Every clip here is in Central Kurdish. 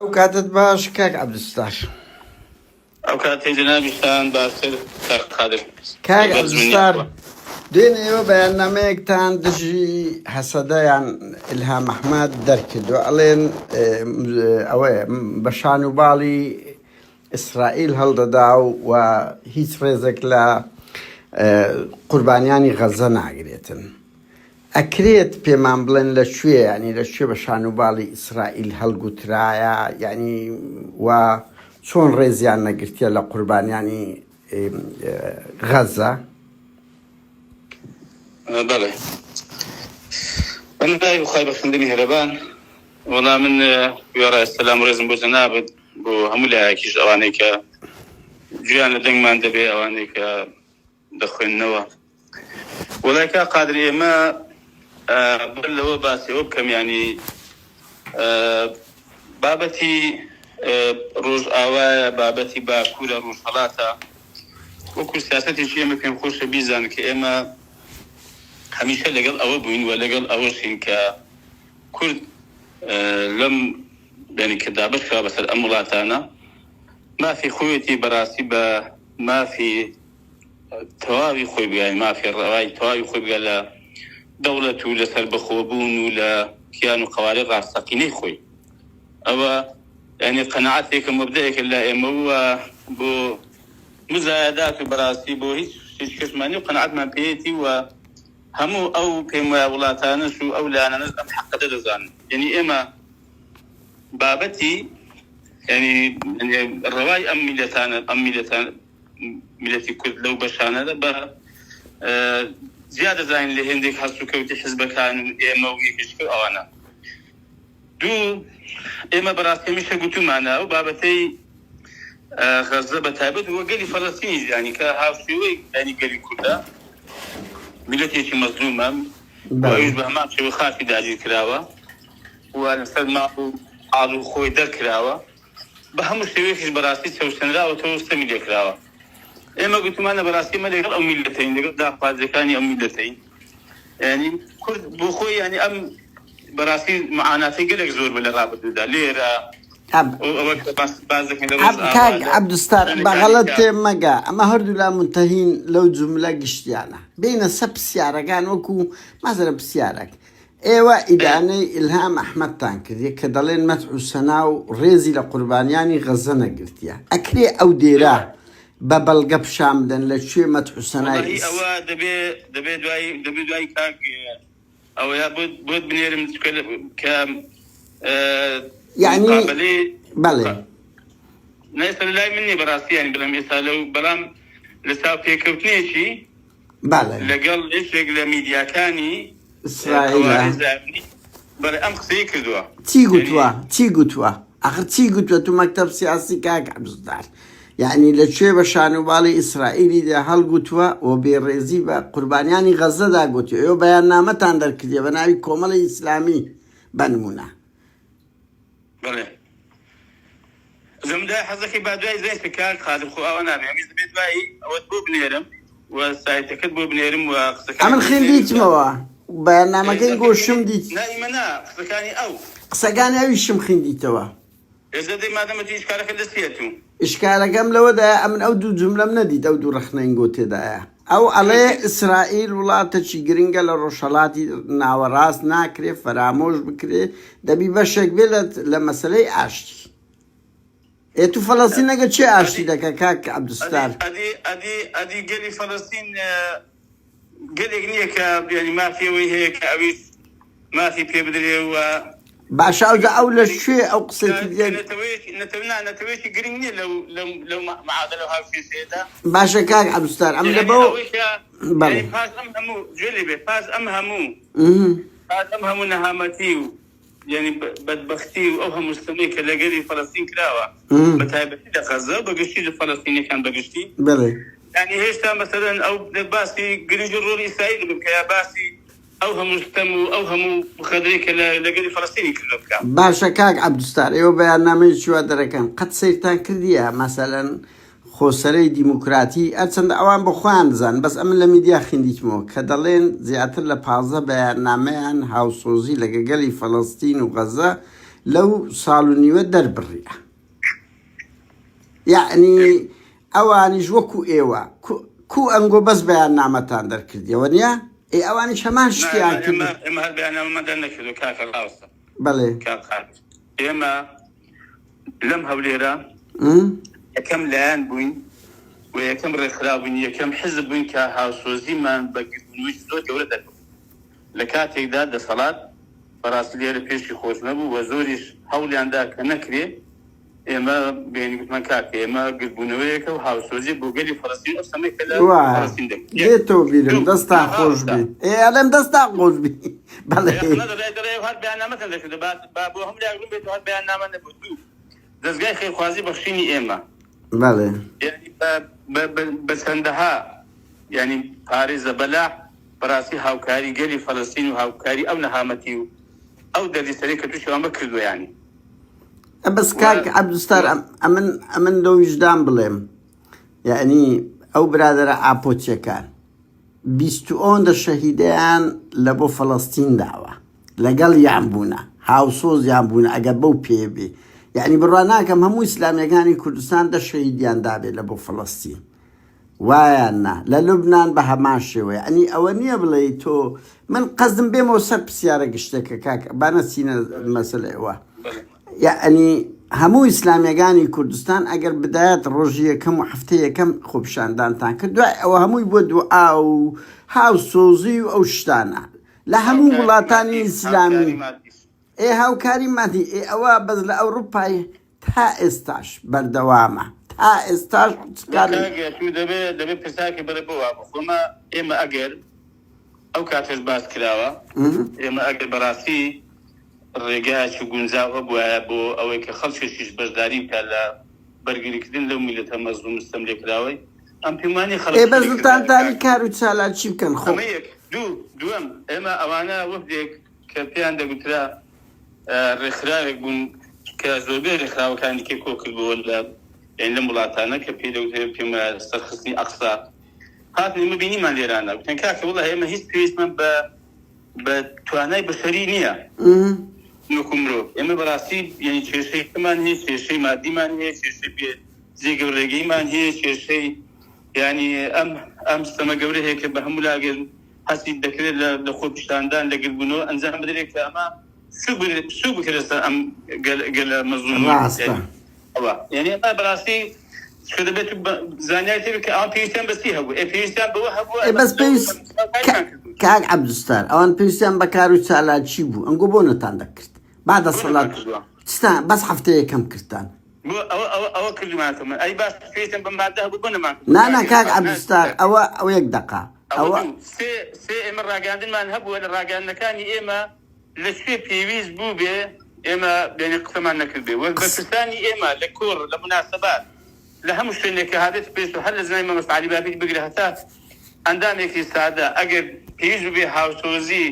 ئەو کاتت باش کاک عەبدولستار. ئەو کاتەی جەنابیشتان باشتر کاک قادر. کاک بەرز عەبدولستار منیاوە. دوێنێ ئێوە بەیاننامەیەکتان دژی هەسەدە یان ئیلهام ئەحمەد دەرکردوە ئەڵێن ئەوەیە بە شان و باڵی ئیسرائیل هەڵدەدا و هیچ ڕێزێک لە قوربانیانی غەزە ناگرێتن. ئەکرێت پێمان بڵێن لە کوێ یانی لە کوێ بە شان و باڵی ئیسرائیل هەڵگوترایە یانی و چۆن ڕێزیان نەگرتیە لە قوربانیانی غەزە؟ بەڵێ بەناوی خوای بەخشندە میهرەبان وەڵا من وێڕای سەلام و ڕێزم بۆ جەنابت بۆ هەموو لایەکیش ئەوانەی کە گوێیان لە دەنگمان دەبێ ئەوانەی کە دەخوێندنەوە. وەڵای کاک قادر ئێمە بەر لەوە باسی ئەوە بکەم یانی بابەتی ڕۆژئاوایە بابەتی باکوورە ڕۆژهەڵاتە وەکو سیاسەتێکی ئێمە پێم خۆشە بیزان کە ئێمە هەمیشە لەگەڵ ئەوە بووین و لەگەڵ ئەوەشین کە کورد لەم یانی کە دابەش کرا بەسەر ئەم وڵاتانە مافی خۆیەتی بەڕاستی بە مافی تەواوی خۆی بگا مافی ڕەوای تەواوی خۆی بگا لە دەوڵەت و لە سەربەخۆبوون و لە کیان و قەوارەی ڕاستەقینەی خۆی ئەوە یانی قەناعەتێکە مەبدەئێکە لای ئێمە و بۆ مزایەدات و بەڕاستی بۆ هیچ هیچ کەسمان نیە و قەناعەتمان پێیەتی و هەموو ئەو پێم وایە وڵاتانەش و ئەو لایەنانەش ئەم حەقەتە دەزانن یانی ئێمە بابەتی یانی ڕەوای ئەم میلەتانە ئەم میلەتان میلەتی کورد لەو بەشانەدا بە جیا دەزانین لە هێندێک هەڵسوکەوتی حزبەکان و ئێمە و یەکێتی و ئەوانە. دوو، ئێمە بەڕاستی هەمیشە گوتوومانە ئەو بابەتەی غەززە بە تایبەت و گەلی فەلەستینیش یانی کە هاوشێوەی یانی گەلی کوردە میلەتێکی مەزلوومە و ئەویش بە هەمان شێوە خاکی داگیر کراوە و لەسەر ماڵ و حاڵ و خۆی دەرکراوە. بە هەموو شێوەیەکیش بەڕاستی چەوسێنراوەتەوە و ستەمی لێکراوە. ئێمە گوتومانە بەڕاستی ئێمە لەگەڵ ئەو میللەتەین، لەگەڵ داخوازییەکانی ئەو میللەتەین. یانی کورد بۆ خۆی یانی ئەم بەڕاستی معاناتی گەلێک زۆر بوو لە ڕابردوودا لێرە ئەوە کە باس باس دەکەین لە ڕۆژئاوا کاک لە عەبدولستار بە شوێنەکانی غەڵەت کە تێ مەگە ئەمە هەردوولا مونتەهین لەو جوملە گشتیانە بێینە سە پرسیارەکان وەکو مەسەلەن پرسیارەک ئێوە ئیدانەی ئیلهام ئەحمەدتان کردیە کە دەڵێن مەدح و سەنا و ڕێزی لە قوربانیانی غەزە نەگرتیە ئەکرێ ئەو دێرە بە بەڵگە پیشان بدەن لە کوێ مەدح و سەنای وەڵاهی ئەوە دەبێ دەبێ دوای دەبێ دوای کاک ئەوەیە بۆت بۆت بنێرم چکە کە یعنی مقابلەی بەڵێ نا ئێستا لە لای من نییە بەڕاستی یانی بڵێم ئێستا لەو بەڵام لە چاوپێکەوتنێکی بەڵێ. لەگەڵ یەکێک لە میدیاکانی ئیسرائیلە. قەوارەی زایۆنی بەڵێ ئەم قسەی کردووە. چی یانی. گوتووە؟ چی گوتووە؟ ئاخر چی گوتووە تو مەکتەب سیاسی کاک عەبدولستار یەعنی لە کوێ بە شان و باڵی ئیسرائیلیدا هەڵگوتووە و بێڕێزی بە قوربانیانی غەززەدا گوتووە ئێوە بەیاننامەتان دەرکردیە بە ناوی کۆمەڵی ئیسلامی بە نموونە. بەڵێ زم دوای حەزەکەی با دوای زەین کاک قادر خۆ ئاوا نابێ ئەمیش دەبێ دوای ئەوەت بۆ بنێرم و سایتەکەت بۆ بنێرم و قسەکانی ئەمن بۆ بنێرم خیندیتمەوە بەیاننامەکەی گۆشم دیت. نا ئیمە نا قسەکانی ئەو. قسەکانی ئەویشم خیندیتەوە. ئێستا دەی مادەمە تو ئیشکالەکەت لە چیە تو؟ ئیشکالەکەم لەوەدایە ئەمن ئەو دوو جوملەم نەدیت ئەو دوو ڕەخنەی گۆ تێدایە ئەو ئەڵێ ئیسرائیل وڵاتەکی گرنگە لە ڕۆژهەڵاتی ناوەڕاست ناکرێ فەرامۆش بکرێ دەبی بەشێک بێ لە مەسەلەی ئاشتی ئێ تو فەلەستین لەگە کێ ئاشتی دەکا کاک عەبدولستار؟ ئەدی ئەدی ئەدی گەلی فەلەستین گەلێک نییە کە یانی مافی ئەوەی هەیە کە ئەویش مافی پێ بدرێ و باشە ئەوجا ئەو لە کوێ ئەو قسەی کردیە؟ نەتەوەیەکی نەتەوە نا نەتەوەیەکی گرنگ نییە لەو لەو لەو معادلە و هاوکێشەیەدا. باشە کاک عەبدولستار ئەم لە بەو ئەوەی کە بەڵێ پاش ئەم هەموو گوێ لێ بێ پاش ئەم هەموو پاش ئەم هەموو نەهامەتی و یانی بەدبەختی و ئەو هەموو ستەمەی کە لە گەلی فەلەستین کراوە بە تایبەتی لە غەززە و بە گشتی لە فەلەستینیەکان بە گشتی بەڵێ یانی هێشتا مەسەلەن ئەو باسی گرنگی ڕۆڵی ئیسرائیل بکە یا باسی ئەو هەموو ستەم و ئەو هەموو غەدرەی کە لە گەلی فەلەستینی کردوە بکا. باشە کاک عەبدولستار ئێوە بەیاننامەیەکی وا دەرەکەن قەت سەیرتان کردیە مەسەلەن خۆسەرەی دیموکراتی هەرچەندە ئەوان بە خۆیان دەزانن بەس ئەمن لە میدیا خیندیتمەوە کە دەڵێن زیاتر لە 15 بەیاننامەیان هاوسۆزی لەگە گەلی فەلەستین و غەزە. لەو ساڵ و نیوە دەربڕیە. یەعنی ئەوانیش وەکو ئێوە کو ئەنگۆ بەس بەیاننامەتان دەرکردیە وەنیە؟ ئێ ئەوانیش هەمان شتیان کرد. ئێمە هەر بەیاننامەمان دەرنەکردوە کاکە ڕاستە. بەڵێ. کاک قادر ئێمە لەم هەولێرە یەکەم لایەن بووین و یەکەم ڕێکخراو بووین یەکەم حزب بووین کە هاوسۆزیمان بە گردبوونەوەی زۆر گەورە دەربڕی لە کاتێکدا دەسەڵات بەڕاستی لێرە پێشی خۆش نەبوو و زۆریش هەوڵیان دا کە نەکرێ ئێمە بێین گوتمان کاکە ئێمە گردبوونەوەیەکە و هاوسۆزی بۆ گەلی فەڵەستین ئەو سەمەی کە لە وایە فەڵەستین دەکرێت یەک دێتەوە بیرم دوو دەستان نا خۆش ڕاستە بی ئێ ئەڵێم دەستان خۆش بی بەڵێ ئێ دەڵێ دەڵێ هەر بەیاننامەتان دەکرد با با بۆ هەموو لایەک ڕوون بێتەوە هەر بەیاننامە نەبوو دوو دەزگای خێرخوازی بەخشینی ئێمە بەڵێ یانی بە بە بە بە چەندەها یانی پارەی زەبەلاح بەڕاستی هاوکاری گەلی فەلەستین و هاوکاری ئەو نەهامەتی و ئەو دەردیسەرەی کە تووشی ئەمە کردووە یانی بەس و کاک عەبدولستار و ئەمن ئەمن لۆ ویژدان بڵێم یەعنی ئەو برادەرە ئاپۆچیەکان 20 ئەوەندە شەهیدەیان لە بۆ فەڵەستین داوە لەگەڵیان بوونە هاوسۆزیان بوونە ئەگەر بەو پێ بێ یعنی بڕوا ناکەم هەموو ئیسلامیەکانی کوردستان دە شەهیدیان دابێت لە بۆ فەڵەستین وایان نا لە لوبنان بە هەمان شێوە یعنی ئەوە نییە بڵێ تۆ من قەزم بێمەوە سەر پرسیارە گشتێکە کاک با نەچینە مەسەلەیەوە یەعنی هەموو ئیسلامیەکانی کوردستان ئەگەر بدایەت ڕۆژی یەکەم و هەفتەی یەکەم خۆپیشاندانتان کرد دوای ئەوە هەمووی بۆ دوعا و هاوسۆزی و ئەو شتانە لە هەموو هاوکاری وڵاتانی مادی ئیسلامی هاوکاری مادیش ئێ هاوکاری مادی ئێ ئەوە بەس لە ئەوروپای تا ئێستاش بەردەوامە تا ئێستاش چ کاری کاک تو دەبێ دەبێ پرسیارکە بەرە بۆ وا بخۆمە ئێمە ئەگەر ئەو کاتەش باس کراوە ئێمە ئەگەر بەڕاستی ڕێگایەکی گونجاو هەبوایە بۆ ئەوەی کە خەڵکێکیش بەشداری بکات لە بەرگریکردن لەو میللەتە مەزڵوم و ستەملێکراوەی ئەم پێم وانیە خەڵک ئێ بەس شەری کردایە لتانتانی کاک کار و چالاکی بکەن خۆ. ئەمە یەک دوو دووەم ئێمە ئەوانە وەفدێک کە پێیان دەگوترا ڕێکخراوێک بوون کە زۆربەی ڕێکخراوەکانی دیکەی کۆکردبووە لە یانی لەم وڵاتانە کە پێی دەگوترێ پێم وایە سەرخستنی ئەقسا هاتن ئێمە بینیمان لێرانە گوتیان کاکە وەڵاهی ئێمە هیچ پێویستمان بە بە توانای بەشەری نییە وەکو مرۆڤ ئێمە بەڕاستی یعنی کێشەیمان هەیە کێشەی مادیمان هەیە کێشەی بێ جێگە و ڕێگەیمان هەیە کێشەی یعنی ئەم ئەم ستەمە گەورە هەیە کە بە هەموو لاگەر هەستی دەکرێت لە لە خۆپیشاندان لە گردبوونەوە ئەنجام بدرێت کە ئەمە سوو بکرێت سەر ئەم گەلە مەزلوم ڕاستە. ئەوە یعنی ئەمە بەڕاستی چونکە دەبێت زانیاری تێبێت کە ئەوان پێویستیان بە چی هەبوو ئێ پێویستیان بەوە هەبوو ئێ بەس پێویست کاک عەبدولستار ئەوان پێویستیان بە کار و چالاکی بوو ئەنگۆ بۆ نەتان دەکرد با دەسەڵات چتان بەس هەفتەیە یەکەم کردتان بۆ ئەوە ئەوە ئەوە کردومانەتەوە من ئەی باش پێویستیان بە مادە هەبوو بۆ نەمان نا نا کاک عەبدولستار ئەوە ئەوە یەک دەقە ئەوە سێ سێ ئێمە ڕاگەیاندنمان هەبووە لە ڕاگەیاندنەکانی ئێمە لە کوێ پێویست بووبێ ئێمە بێنی قسەمان نەکردبێ وەک بەرپرسانی ئێمە لە کۆڕ لە موناسەبات لە هەموو شوێنێک کە هاتێتە پێش هەر لە زمانی مامۆستا عەلی باپیر بگرە هەتا ئەندامێکی سادە ئەگەر پێویست بووبێ هاوسۆزی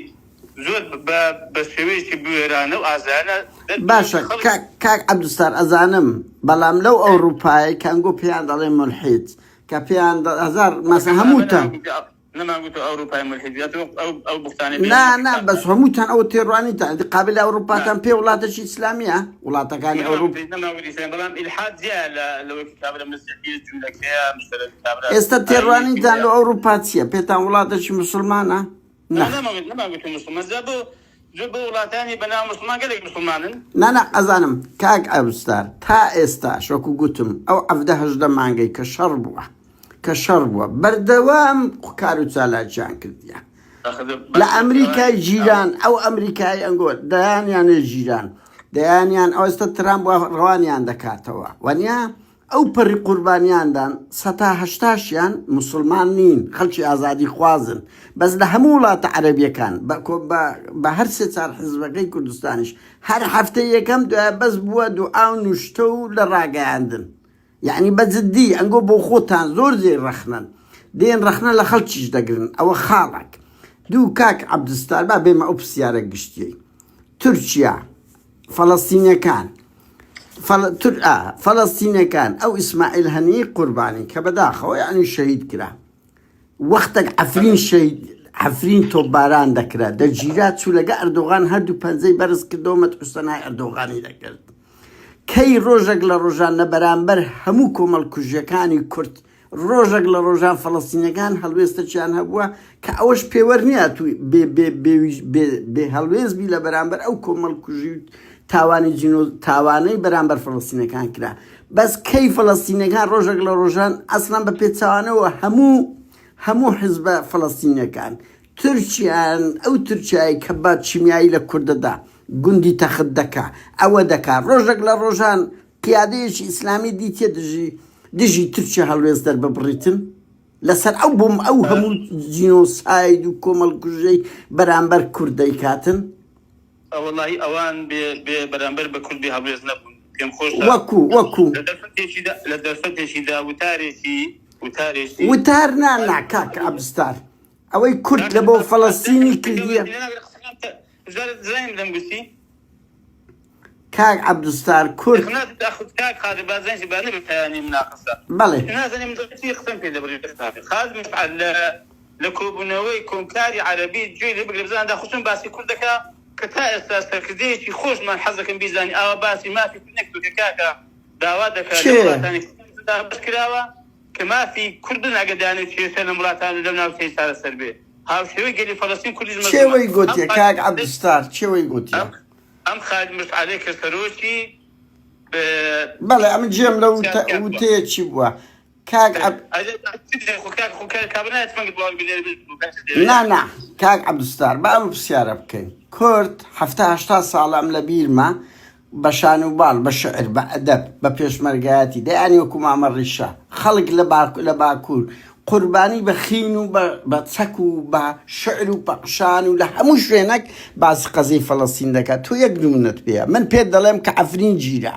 زۆر بە بە شێوەیەکی بوێرانە و ئازایانە دەربڕی باشە خەڵک کاک کاک عەبدولستار ئەزانم بەڵام لەو ئەوڕوپایەی کە ئەنگۆ پێیان دەڵێن مولحید کە پێیان دە هەزار مەسە هەمووتان نەمان گوتوە ئەوروپای مولحید ئەتۆ ئەو ئەو بوختانەی بێ نا نا کتاب بەس هەمووتان ئەوە تێڕوانینتان ئەدی قابیلە ئەوروپاتان نا پێ وڵاتەکی ئیسلامیە وڵاتەکانی نەمان ئەوروپ گوت نەمان گوت ئیسلام بەڵام ئیلحاد جیایە لە لەوەی کە کابرا مەسیحیە جولەکەیە مشتەرە کابرا ئێستا ئایینێکی تێڕوانینتان هەیە لۆ ئەوروپا چیە پێتان وڵاتەکی موسڵمانە نا نا نەمان گوت نەمان گوت موسڵمان جا بۆ جا بۆ وڵاتانی بەناو موسڵمان گەلێک موسڵمانن نا نا ئەزانم کاک ئەوستار تا ئێستاش وەکو گوتم ئەو 17 18 مانگەی کە شەڕ بووە کە شەڕ بووە بەردەوام کار و چالاکیان کردیە لە ئەمریکای جیران ئەو ئەمریکای ئەنگۆ دەیانیانێ جیران دەیانیان ئەوستا ترامپ ڕەوانیان دەکاتەوە وەنیا ئەو پەڕی قوربانیاندان سەتا هەشتاشیان مسلمان نین خەڵکی ئازادی خوازن بەس لە هەموو وڵاتە عەرەبیەکان بە هەر سێ چار حزبەکەی کوردستانیش هەر هەفتەی یەکەم دوای بەس بووە دوعا و نوشتە و لە ڕاگەیاندن یەعنی بە جدی ئەنگۆ بۆ خۆتان زۆر جێی ڕەخنەن دێن ڕەخنە لە خەڵکیش دەگرن ئەوە خاڵەک دوو کاک عەبدولستار با بێمە ئەو پرسیارە گشتیەی تورکیا فەڵەستینەکان فەڵەستینەکان ئەو ئیسماعیل هەنیی قوربانی کە بەداخەوە یعنی شەهید کرا وەختێک عەفرین شەهید. عەفرین تۆپباران دەکرا دەگیرا چوو لەگە ئەردۆغان هەردوو پەنجەی بەرز کردەوە مەدح و سەنای ئەردۆغانی دەکرد. کەی ڕۆژەک لە ڕۆژان لە بەرامبەر هەموو کۆمەڵکوژیەکانی کورد ڕۆژەک لە ڕۆژان فەڵەستینەکان هەڵوێستەکیان هەبووە کە ئەوەش پێوەر نییە تو بێ بێ بێ بێ بێ هەڵوێست بی لە بەرامبەر ئەو کۆمەڵکوژی و تاوانی جینۆ تاوانەی بەرامبەر فەڵەستینەکان کرا بەس کەی فەڵەستینەکان ڕۆژەک لە ڕۆژان ئەسڵەن بە پێچەوانەوە هەموو هەموو حزبە فەڵەستینەکان تورکیان ئەو تورکیای کە بە کیمیایی لە کوردەدا گوندی تەخت دەکا ئەوە دەکا ڕۆژەک لە ڕۆژان قیادەیەکی ئیسلامی دیتیە دژی دژی تورکیا هەڵوێست دەرببڕیتن لەسەر ئەو بۆم ئەو هەموو جینۆساید و کۆمەڵکوژەی بەرامبەر کورد دەیکاتن؟ وەڵاهی ئەوان بێ بێ بەرامبەر بە کورد بێ هەڵوێست نەبوون پێم خۆشە وەکو وەکو لە دەرفەتێکیدا لە دەرفەتێکیدا وتارێکی وتارێکی وتار نا نا کاک عەبدولستار ئەوەی کورد لە بۆ فەڵەستینی کردیە. کاک عەبدولستار کورد. بەڵێ. لە کۆبوونەوەی کۆمکاری عەرەبی گوێی لێ بگرە بزانە داخۆ چۆن باسی کورد دەکا کە تا ئێستا سەرکردەیەکی خۆشمان حەز دەکەم بیزانی ئاوا باسی مافی کورد نەکردووە کە کاکە داوا دەکا لە کێ؟ وڵاتانی دابەش کراوە کە مافی کوردن ئەگەر دانێ کێشە لەم وڵاتانە لەم ناوچەی چارەسەر بێ هاوشێوەی گەلی فەلەستین کوردیش کێ مەزلومە وەی ئەم گۆتیە خالد کاک عەبدولستار کێ وەی گۆتیە؟ ئەم ئەم خالد مشعەلەی کە سەرۆکی بەڵێ ئەمن جێم لە سیاسیان بووە. وتەیە چی بووە کاک عەب نا نا کاک عەبدولستار با ئەم پرسیارە بکەین کورد حەفتا هەشتا ساڵە ئەم لە بیرمە بە شان و باڵ بە شعر بە ئەدەب بە پێشمەرگایەتی دەیانی وەکو مامە ڕیشە خەڵک لە باک لە باکوور قوربانی بە خین و بە بە چەک و بە شعر و پەخشان و لە هەموو شوێنەک باسی قەزیەی فەڵەستین دەکات تۆ یەک نمونەت پێیە من پێت دەڵێم کە عەفرین گیرا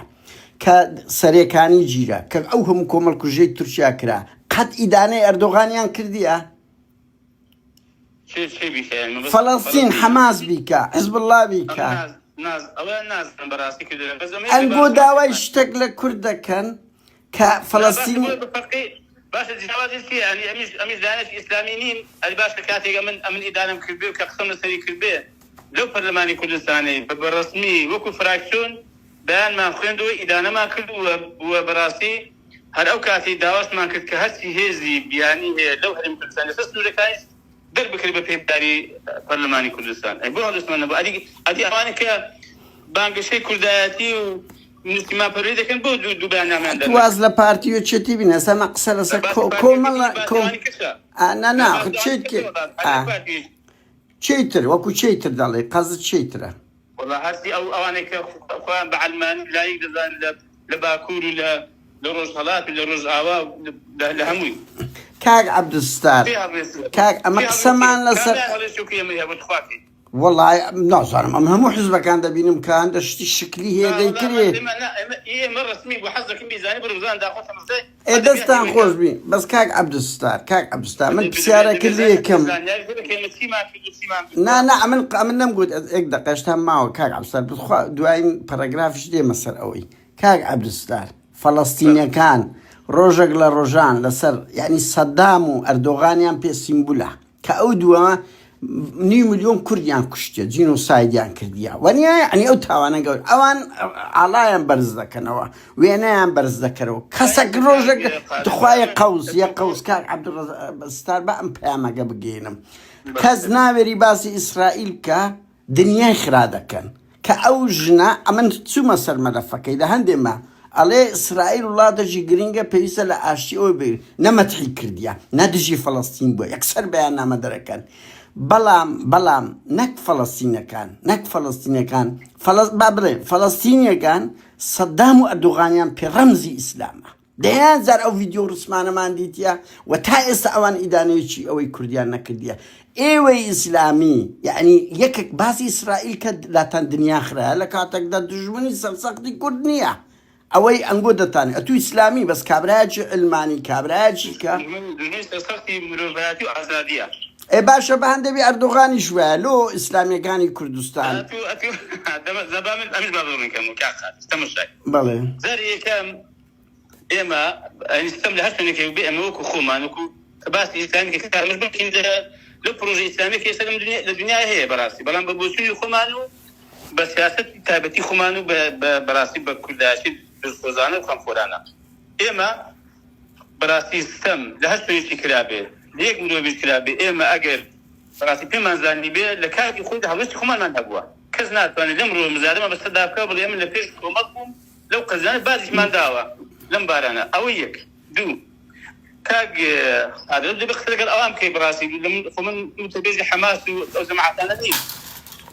کە سەرێکانی گیرا کە ئەو هەموو کۆمەڵکوژیەی تورکیا کرا قەت ئیدانەی ئەردۆغانیان کردیە؟ فەلەستین حەماس بیکا حزبوڵڵا بیکا ئەنگۆ داوای شتەک لە کورد دەکەن کە فەلەستین باشە جیاوازی چیە یانی ئەمیش ئەمیش لایەنێکی ئیسلامی نیم ئەری باشە کاتێک ئەمن ئەمن ئیدانەم کردبێ و کە قسەم لەسەری کردبێ لەو پەرلەمانی کوردستانەی بە بەڕەسمی وەکو فراکسیۆن بەیانمان خوێندەوە ئیدانەمان کرد و و بەڕاستی هەر ئەو کاتەی داواشمان کرد کە هەرچی هێزی بیانی هەیە لەو هەرێمی کوردستان لەسەر سنوورەکانیش دەربکرێت بە پێی بڕیاری پەرلەمانی کوردستان. ئەی بۆ هەڵوێستمان نەبوو؟ ئەدی ئەدی ئەوانەی کە بانگەشەی کوردایەتی و نیشتیمانپەروەری دەکەن بۆ دوو دوو بەیاننامەیان تو واز دەرنەکرد؟ لە پارتی و یەکێتی بینە ئێستا من قسە لە لەسەر باسی کۆ پارتی کۆمەڵە یەکێتی باسی کۆم ئەوانی کەسە ئا نا لە نا باسی چێ ئەوانی کێ کەسەوە باس ئا هەر پارتی یەکێتی. چێی تر وەکو چێی تر دەڵێی قەزت چێی ترە؟ وەڵا هەرچی ئەو ئەوانەی کە خۆیان بە عەلمانی و لایک دەزانن لە لە باکوور و لە لە ڕۆژهەڵات و لە ڕۆژئاوا و لە لە هەمووی. کاک عەبدولستار کێ هەڵوێستی هەبوو؟ کاک ئەمە کێ هەڵوێستی قسەمان هەبوو؟ لەسەر کامیان هەڵوێستی وەکو ئێمەی هەبوو تخوا کەی؟ وەڵای نازانم ئەم هەموو حزبەکان دەبینم کە هەندە شتی شکلی هەیە نا وەڵا دەیکرێ. ئێمە نا ئێمە ئی ئێمە ڕەسمی بوو حەز دەکەم بیزانی بڕۆ بزانە داخۆ تەمەسای ئێ ئەدەبیاتی دەستتان ئەوەی کە خۆش بی بەس کاک عەبدولستار کاک عەبدولستار من دەبێ دەبێ پرسیارەکە دەبێ زانیاری لێکەم زانیاری هەبێ کە ئێمە چیمان کرد و چیمان نا کردووە. نا ئەمن ئەمن نەمگوت یەک دەقەشتان ماوە کاک عەبدولستار بخوا دوایین پەرەگرافیش دێمە سەر ئەوەی کاک عەبدولستار فەڵەستینەکان ڕۆژەک لە ڕۆژان لەسەر یعنی سەدام و ئەردۆغانیان پێ سیمبولە کە ئەو دووە نیو ملیۆن کوردیان کوشتیە جینۆسایدیان کردیە وەنیە یعنی ئەو تاوانە گەور ئەوان ئاڵایان بەرز دەکەنەوە وێنەیان بەرز دەکەرەوە کەسەک ڕۆژێک تخوایە قەوس یە قەوس کاک عەبدولستار بە ئەم پەیامەکە بگەینم کەس ناوێری باسی ئیسرائیل بکە دنیای خرا دەکەن کە ئەو ژنە ئەمن چومە سەر مەلەفەکەی لە هەندێ مە ئەڵێ ئیسرائیل وڵاتەکی گرنگە پێویستە لە ئاشتی ئەوە بیر نە مەتحی کردیە نە دژی فەڵەستین بووە یەکسەر بەیاننامە دەرەکەن بەڵام بەڵام نەک فەڵەستینەکان نەک فەڵەستینەکان فەڵەس با بڵێ فەڵەستینیەکان سەدام و ئەردۆغانیان پێ ڕەمزی ئیسلامە دەیان جار ئەو ڤیدیۆ و ڕسمانەمان دیتیە و تا ئێستا ئەوان ئیدانەیەکی ئەوەی کوردیان نەکردیە ئێوەی ئیسلامی یعنی یەکێک باسی ئیسرائیل کە لاتان دنیا خرایە لە کاتێکدا دژمنی سەرسەختی کورد نییە ئەوەی ئەنگۆ دەتان ئەتو ئیسلامی بەس کابرایەکی علمانی کابرایەکی کە دژمنی سەرسەختی مرۆڤایەتی و ئازادیە. ئێ باشە بە هەندەبی ئەردۆغانیش وایە لۆ ئیسلامیەکانی کوردستان ئەتو ئەتو دەبا من ئەمیش با بڵێم کەم کاک خالد تەمەشای بەڵێ. جاری یەکەم ئێمە ئەنی ستەم لە هەر شوێنێک بێ ئێمە وەکو خۆمان وەکو کە باسی ئیسلامی کە کار ئەمەش بکەین لە لەو پرۆژە ئیسلامیە کە ئێستا لەم دنیا لە دنیا هەیە بەڕاستی بەڵام بە بۆچوونی خۆمان و بە سیاسەتی تایبەتی خۆمان و بە بە بەڕاستی بە کوردایەتی دڵسۆزانە و خەمخۆرانە ئێمە بەڕاستی ستەم لە هەر شوێنێکی کرابێ لە یەک مرۆڤیش کرابێ ئێمە ئەگەر بەڕاستی پێمان زانیبێ لە کاتی خۆیدا هەڵوێستی خۆمانمان هەبووە کەس ناتوانێت لەم ڕووە مزارەمان بەسەردا بکا بڵێ ئێمە لە پێش کۆمەڵ بووم لەو قەزیانە باجیشمان داوە لەم بارانە ئەوە یەک دوو کاک قادر دەبێ قسە لەگەڵ ئەوان بکەی بەڕاستی خۆ من وتەبێژی حەماس و ئەو جەماعەتانە نیم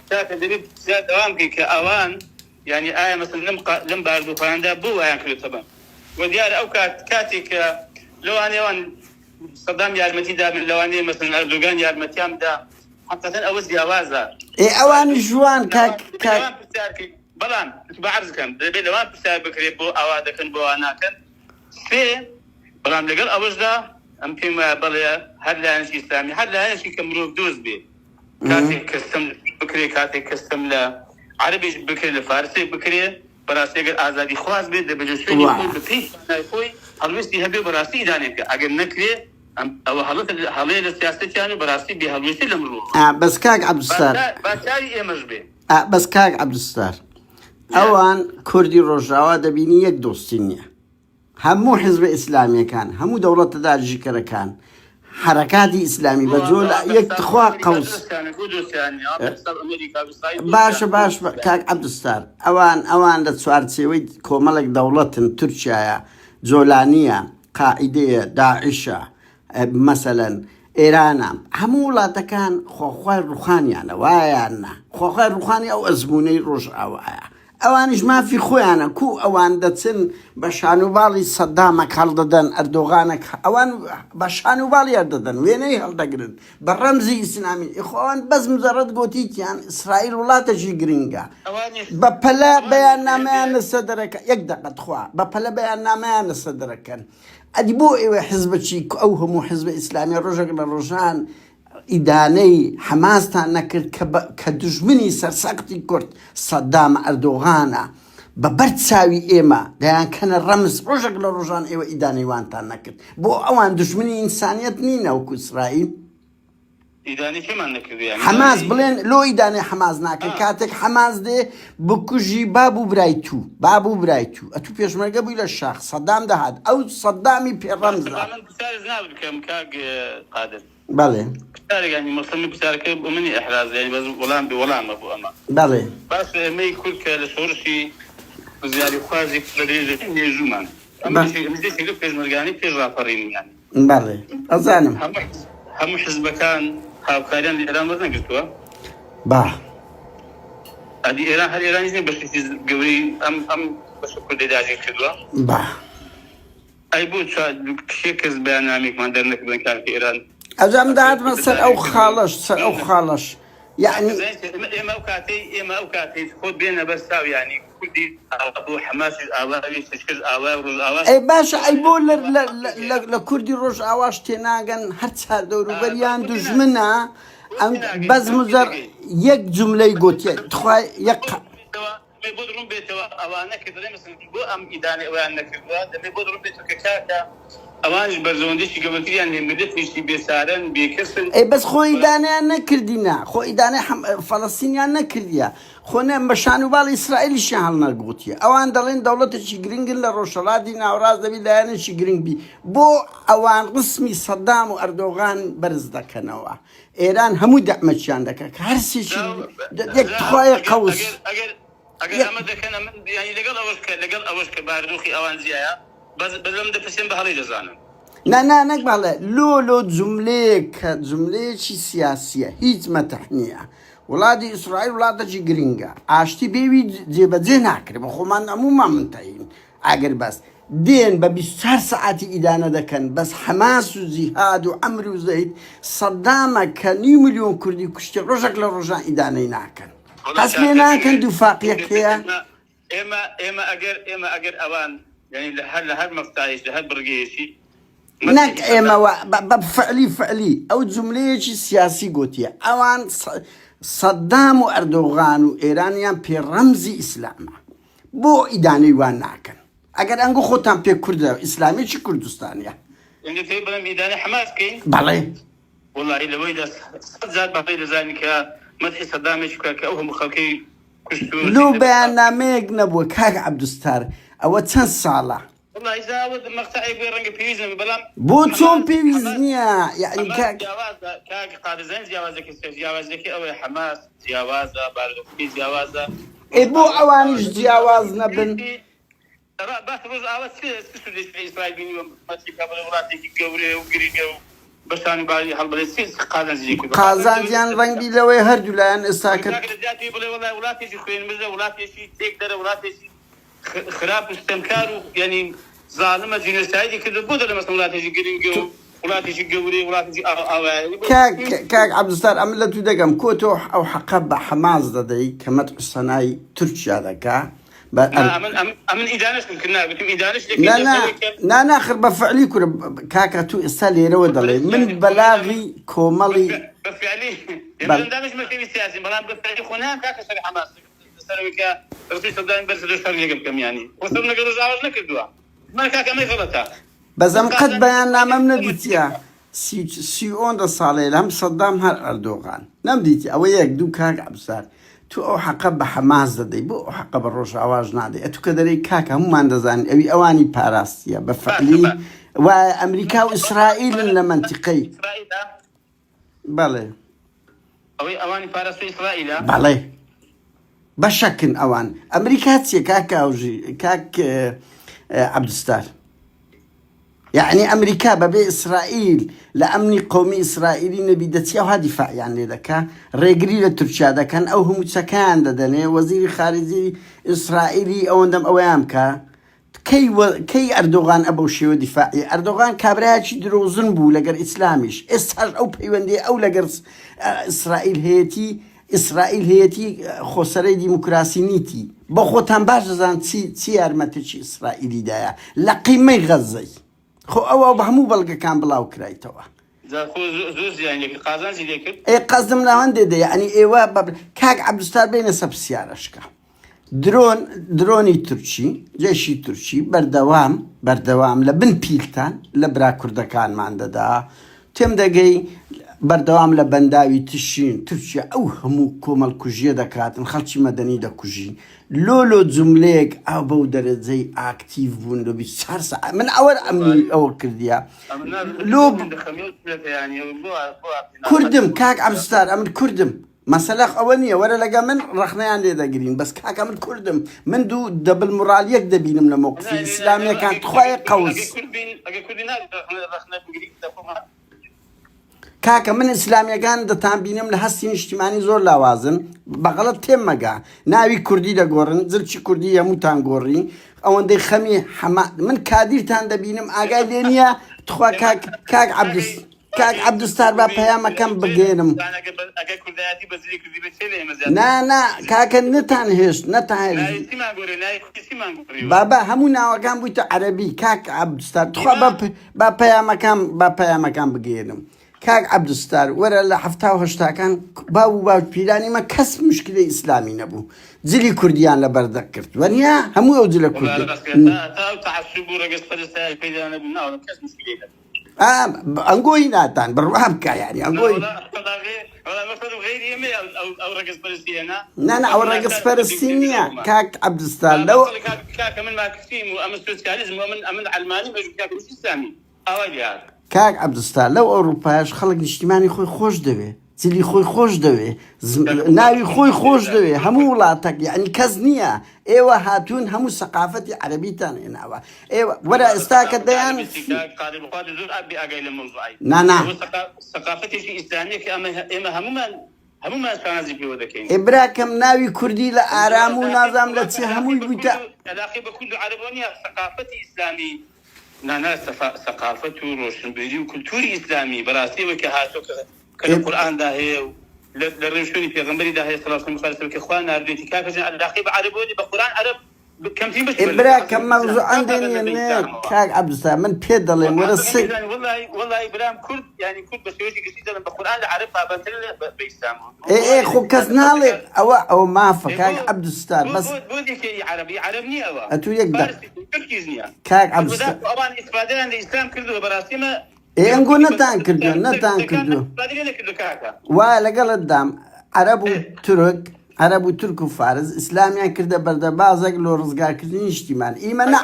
کاکە دەبێ پرسیار ئەوان بکەی کە ئەوان یانی ئایا مەسەلەن لەم لەم بارودۆخانەدا بۆ وایان کردۆتە بەم و دیارە ئەو کات کاتێک کە لەوانەیە ئەوان سەدام یارمەتی دابن لەوانەیە مەسەلەن ئەردۆگان یارمەتیان بدا حەقیقەتەن ئەوە جیاوازە ئێ ئەوانیش وان کاک کاک لەوان پرسیار کەی بەڵام بە عەرز کەم دەبێت لەوان پرسیار بکرێت بۆ ئاوا دەکەن بۆ وا ناکەن سێ بەڵام لەگەڵ ئەوەشدا ئەم پێم وایە بەڵێ هەر لایەنێکی ئیسلامی هەر لایەنێکی کە مرۆڤ دۆست بێ کاتێک کە ستەم بکرێ کاتێک کە ستەم لە عەرەبێک بکرێ لە فارسێک بکرێ بەڕاستی ئەگەر ئازادی خواز بێت دەبێت لە شوێنی خۆی بە پێی توانای خۆی هەڵوێستی هەبێ بەڕاستی ئیدانەی بکا ئەگەر نەکرێ ئەوە هەڵە هەڵەیە لە سیاسەتیان و بەڕاستی بێ هەڵوێستی لەم ڕووەوە بەس کاک عەبدولستار با چاوی ئێمەش بێ. بەس کاک عەبدولستار ئەوان کوردی ڕۆژاوا دەبینی یەک دۆستی نییە هەموو حزبە ئیسلامیەکان هەموو دەوڵەتە داگیرکەرەکان حەرەکاتی ئیسلامی بە جۆ لە یەک تخوا قەوس باشە باش کاک عەبدولستار ئەوان ئەوان لە چوارچێوەی کۆمەڵێک دەوڵەتن تورکیایە جۆلانیە قاعیدەیە داعشە مەسەلەن ئێرانە هەموو وڵاتەکان خۆخوای ڕوخانیانە وایان نا خۆخوای ڕوخانی ئەو ئەزمونەی ڕۆژئاوایە ئەوانیش مافی خۆیانە کو ئەوان دەچن بە شانوباڵی سەدامەک هەڵدەدەن ئەردۆغانەک ئەوان بە شانوباڵی هەردەدەن وێنەی هەڵدەگرن بە ڕەمزی ئیسلامی ئیخۆ ئەوان بەس مجەڕەد گۆتیتیان ئیسرائیل وڵاتەکی گرنگە بە پەلە بەیاننامەیان لەسەر دەرەکە یەک دەقە تخوا بە پەلە بەیاننامەیان لەسەر دەرەکەن ئەدی بۆ ئێوە حزبەکی ئەو هەموو حزبە ئیسلامیە ڕۆژێک لە ڕۆژان ئیدانەی حەماستان نەکرد کە بە کە دوژمنی سەرسەختی کورد سەدام ئەردۆغانە بە بەر چاوی ئێمە دەیانکەنە ڕەمز ڕۆژێک لە ڕۆژان ئێوە ئیدانەی وانتان نەکرد بۆ ئەوان دوژمنی ئینسانیەت نینە وەکو ئیسرائیل ئیدانەی کێمان نەکردوە یانی حەماس بڵێن لۆ ئیدانەی حەماس ناکەن کاتێک حەماس دێ بکوژی باب و برای تو باب و برای تو ئەتو پێشمەرگە بووی لە شاخ سەدام دەهات ئەو سەدامی پێ ڕەمزە. با من پرسیارێک ناوت بکەم کاک قادر. بەڵێ. پرسیارێک یانی مەسەلەن من پرسیارەکە بۆ منی ئیحراز یانی بەس وەڵام بێ وەڵامە بۆ ئەمە. بەڵێ. باشە ئێمەی کورد کە لە شۆڕشی ڕزگاریخوازی بە درێژایی مێژوومان ئەمە یەکێک لەو پێشمەرگانەی پێش ڕاپەڕینین یانی. بەڵێ ئەزانم. هەموو حزبەکان هاوکاریان لە ئێران وەرنەگرتووە؟ با. ئەدی ئێران هەر ئێرانیش نیە بەشێکی گەورەی ئەم ئەم بەشە کوردەی داگیر کردووە؟ با. ئەی بۆ کێ کەس بەیاننامەیەکمان دەرنەکردن کاکە ئێران؟ ئەجا من دەهاتمە سەر ئەو خاڵەش سەر ئەو خاڵەش یەعنی. ئێمە ئەو کاتەی ئێمە ئەو کاتەی خۆت بێنە بەر چاو یانی کوردی ئاوا بوو حەماسیش ئاوا بی چەشکەش ئاوا ڕۆژئاواش ئەی باشە ئەی بۆ لە لە لە لە کوردی ڕۆژئاواش تێناگەن هەر چار دەوروبەریان دوژمنە ئەم بەس مجەر یەک جوملەی گۆتیە تخوا یەک قە. دەبێ بۆت ڕوون بێتەوە ئەوانە کە دەڵێن مەسەلەن بۆ ئەم ئیدانەی ئەویان نەکردووە دەبێ بۆت ڕوون بێتەوە کە کاکە ئەوانیش بەرژەوەندیی گەورەتریان هەیە میللەتێکی بێچارەن بێکەسن. ئەی بەس خۆ ئیدانەیان نەکردینە خۆ ئیدانەی حەم فەلەستینیان نەکردیە خۆ نە بە شان و باڵی ئیسرائیلیشیان هەڵنەگوتیە ئەوان دەڵێن دەوڵەتێکی گرنگن لە ڕۆژهەڵاتی ناوەڕاست دەبی لایەنێکی گرنگ بی بۆ ئەوان ڕسمی سەدام و ئەردۆغان بەرز دەکەنەوە ئێران هەموو دەعمەچیان دەکا کە هەر سێکی یەک تخوایە قەوس. ئەگەر ئەگەر ئەمە دەکەن ئەمن یانی لەگەڵ ئەوەش کە لەگەڵ ئەوەش کە بارودۆخی ئەوان جیایە بەس بەس لەم دەپرسێن بە هەڵەی دەزانن. نا نا نەک بەڵێ لۆ لۆ جوملەیەک کە جوملەیەکی سیاسیە هیچ مەتح نییە وڵاتی ئیسرائیل وڵاتەکی گرنگە ئاشتی بێوی جێبەجێ ناکرێ بە خۆمان هەموومان منتەهین ئاگر بەس دێن بە 24 سەعاتی ئیدانە دەکەن بەس حەماس و جیهاد و عەمر و زەید سەدامە کە نیو ملیۆن کوردی کوشتی ڕۆژێک لە ڕۆژان ئیدانەی ناکەن هەست پێ ناکەن دووفاقیەک هەیە؟ ئێمە ئێمە ئەگەر ئێمە ئەگەر ئەوان یانی لە هەر لە هەر مەقتایش لە هەر بڕگەیەکی نەک ئێمە بە فعلی فعلی ئەو جملەیەکی سیاسی گوتیە ئەوان سەدام و ئەردۆغان و ئێرانیان پێ ڕەمزی ئیسلامە بۆ ئیدانەی وان ناکەن ئەگەر ئەنگۆ خۆتان پێ کوردە ئیسلامیی کوردستانە بڵێم ئیدانەی حەماس بکەین بەڵێ. وەڵاهی لەوەیدا سەد جار بەهەڵەی دەزانین کە مەدحی سەدامێکی بکا کە ئەو هەموو خەڵکەی کوشت و لۆ بەیاننامەیەک نەبووە کاک عەبدولستار ئەوە چەند ساڵە؟ وەڵاهی جا ئەوە مەقتەعێک بووە ڕەنگە پێویست نەبێ بەڵام بۆ چۆن حەماس پێویست حەماس نییە یەعنی حەماس کاک جیاوازە کاک قادر زانی جیاوازەکەی چیە جیاوازیەکەی ئەوەیە حەماس جیاوازە بارودۆخەکەی جیاوازە ئێ بۆ ڕۆژئاواش ئەوانیش جیاوازە جیاواز نەبن؟ پێویستی باس ڕۆژئاوا چ چ سوودێکی لە ئیسرائیل بینیوە مەتری کا بڵێ وڵاتێکی گەورەیە و گرنگە و بە شان و باڵی هەڵبڵێ چ قازانجی لێ کردووە؟ قازانج قازانجیان لەوەی ڕەنگبی لەوەی هەردوولایان ئێستا کە کاکە لە جیاتی بڵێ وەڵای وڵاتێکی خوێنمژە وڵاتێکی تێکدەرە وڵاتێکی خراپ و ستەمکار و یانی زاڵمە جینۆسایدی کردووە بۆ دەڵێ مەسەلەن وڵاتێکی گرنگە و وڵاتێکی گەورەیە وڵاتێکی ئاوایە کاک کاک عەبدولستار ئەمن لە تو دەگەم کۆ تۆ ئەو حەقە بە حەماس دەدەی کە مەدح و سەنای تورکیا دەکا بە نا ئەمن ئەمن ئەمن ئیدانەشم کرد نا گوتم ئیدانەش دەکەین نا لە نا ئەوەی کە نا ناخر بە فعلی کورە کاکە تو ئێستا لێرەوە دەڵێ من یانی خۆ من بەلاغی کۆمەڵی بە بە فعلی بە ئێمە ئەندامێکی مەکتەبی سیاسین بەڵام بە فعلی خۆ نایەم کاکە شەڕی حەماس لەسەر ئەوەی کە ڕسمی سەدامی بەرز کردەوە شەڕی لەگەڵ بکەم یانی خۆ شەڕم لەگەڵ ڕۆژئاواش نەکردووە من کاکە ئەمەی غەڵەتە بەس من ئەم قەت قازانجی بەیاننامەم خۆمە نەدیتیە سی سی ئۆندە ساڵەیە لە هەم سەدام هەر ئەردۆغان نەم دیتی ئەوە یەک دوو کاک عەبدولستار تو ئەو حەقە بە حەماس دەدەی بۆ ئەو حەقە بە ڕۆژئاواش نادەی ئەتو کە دەرێی کاکە هەموومان دەزانین ئەوی ئەوانی پاراستیە بە باشە فعلی باشە وایە ئەمریکا و ئیسرائیلن لە مەنتیقەی ئیسرائیلە بەڵێ. ئەوەی ئەوانی پاراستوە ئیسرائیلە؟ بەڵێ بەشەکن ئەوان. ئەمریکا چیە کاک کاوژی کاک عەبدولستار؟ یەعنی ئەمریکا بەبێ ئیسرائیل لە ئەمنی قەومی ئیسرائیلی نەبی دەچی ئەوها دیفاعیان لێ دەکا ڕێگری لە تورکیا دەکەن ئەو هەموو چەکیان دەدەنێ وەزیری خارجی ئیسرائیلی ئەوەندەم ئەوەیان بکە کەی وە کەی ئەردۆغان ئە بەو شێوە دیفاعی ئەردۆغان کابرایەکی درۆزن بوو لەگەر ئیسلامیش ئێستاش ئەو پەیوەندی ئەو لەگەر ئیسرائیل هەیەتی ئیسرائیل هەیەتی خۆسەرەی دیموکراسی نیتی بۆ خۆتان باش دەزان چی چی یارمەتێکی ئیسرائیلی دایە لە قیمەی غەزەی خۆ ئەوە بە هەموو بەڵگەکان بڵاو کرایتەوە. جا خۆ زۆر زیانی لێکرد قازانجی لێکرد. ئێ قەزم لە هەندێ دە یەعنی ئێوە بە کاک عەبدولستار بێنە سەر پرسیارەشکە درۆن درۆنی تورکی جەیشی تورکی بەردەوام بەردەوام لە بن پیلتان لە برا کوردەکانمان دەدا تێم دەگەی بەردەوام لە بەنداوی تشرین تورکیا ئەو هەموو کۆمەڵکوژیە دەکاتن خەڵکی مەدەنی دەکوژی لۆ لۆ جوملەیەک ئاو بەو دەرەجەی ئاکتیڤ بوون لۆ 24 سەعات من ئەوە ئەمنی ئەوە کردیە لۆ کوردم کاک عەبدولستار ئەمن کوردم مەسەلە ئەوە نییە وەرە لەگە من ڕەخنەیان لێ دەگرین بەس کاکە من کوردم من دوو دەبل مورالیەک دەبینم لە مەوقفی ئیسلامیەکان تخوایە قەوس کاکە من ئیسلامیەکان دەتان بینم لە هەستی نیشتیمانی زۆر لاوازن بەغەڵت تێم مەگە ناوی کوردی دەگۆڕن جلکی کوردی هەمووتان گۆڕی ئەوەندەی خەمی حەما من کادیرتان دەبینم ئاگای لێ نییە تخوا کاک کاک عەبدوس کاک عەبدولستار با پەیامەکەم بگەێنم نا نا کاکە نەتان هێشت نەتان بابا هەموو ناوەکان بوویتە عەرەبی کاک عەبدولستار تخوا با پەیامەکان با پەیامەکان بگەێنم کاک عەبدولستار وەرە لە حەفتا و هەشتاکان باو و باو پیرانی مە کەس مشکلەی ئیسلامی نەبوو جلی کوردیان لەبەر دەکرد وەنیا هەموو ئەو جلە کوردی ئەنگۆی ناتان بڕوا بکە یانی ئەنگۆی نا نا ئەوە ڕەگەزپەرستی نییە کاک عەبدولستار لەو کاک عەبدولستار لەو ئەوروپایش خەڵک نیشتیمانی خۆی خۆش دەوێ جلی خۆی خۆش دەوێ ناوی خۆی خۆش دەوێ هەموو وڵاتەک یعنی کەس نییە ئێوە هاتوون هەموو سەقافەتی عەرەبیتان هێناوە ئێوە وەرە ئێستا کە دەیان نا نا ئێ براکەم ناوی کوردی لە ئارام و نازام لە چی هەمووی بوویتە نا نا سەقافەت و ڕۆشنبیری و کولتوری ئیسلامی بەڕاستی ئەوەی کە هاتووە کە کە لە قورئاندا هەیە و لە لە ڕێوشوێنی پێغەمبەریدا هەیە صلی اللە علیه و سلم کە خوا ناردوێتی کاکە جان عەلاقەی بە عەرەبەوە نیە بە قورئان عەرەب کەمترین بەشی ئێ بەرزە براکەم ئەسڵ ئیسلام مەوزوع تا ئەندێ پابەندە نیە بە نە ئیسلامەوە کاک عەبدولستار من پێت دەڵێم وەرە عەبدولستار سەی وەڵای وەڵای برام کورد یانی کورد بە شێوەیەکی گشتی دەڵێم بە قورئان لە عەرەب پابەندترە لە بە ئیسلامەوە ئێ ئێ خۆ کەس ناڵێ ئەوە ئەوە مافە ئێ کاک بۆ عەبدولستار بۆ بەس بۆ بۆ دێکێ ئی عەرەب ئی عەرەب نییە ئەوە ئەتوو یەک دەق فارسی تورکیش نییە کاک بەس عەبدولستار بەداخەوە ئەوان ئیسفادەیان لە ئیسلام کردووە بەڕاستی ئەمە. ئێ ئەنگۆ نەتان کردووە نەتان کردووە وایە لەگەڵت دام عەرەب و تورک عەرەب و تورک و فارس ئیسلامیان کردە بەردەبازێک لۆ ڕزگارکردنی نیشتیمان ئیمە نا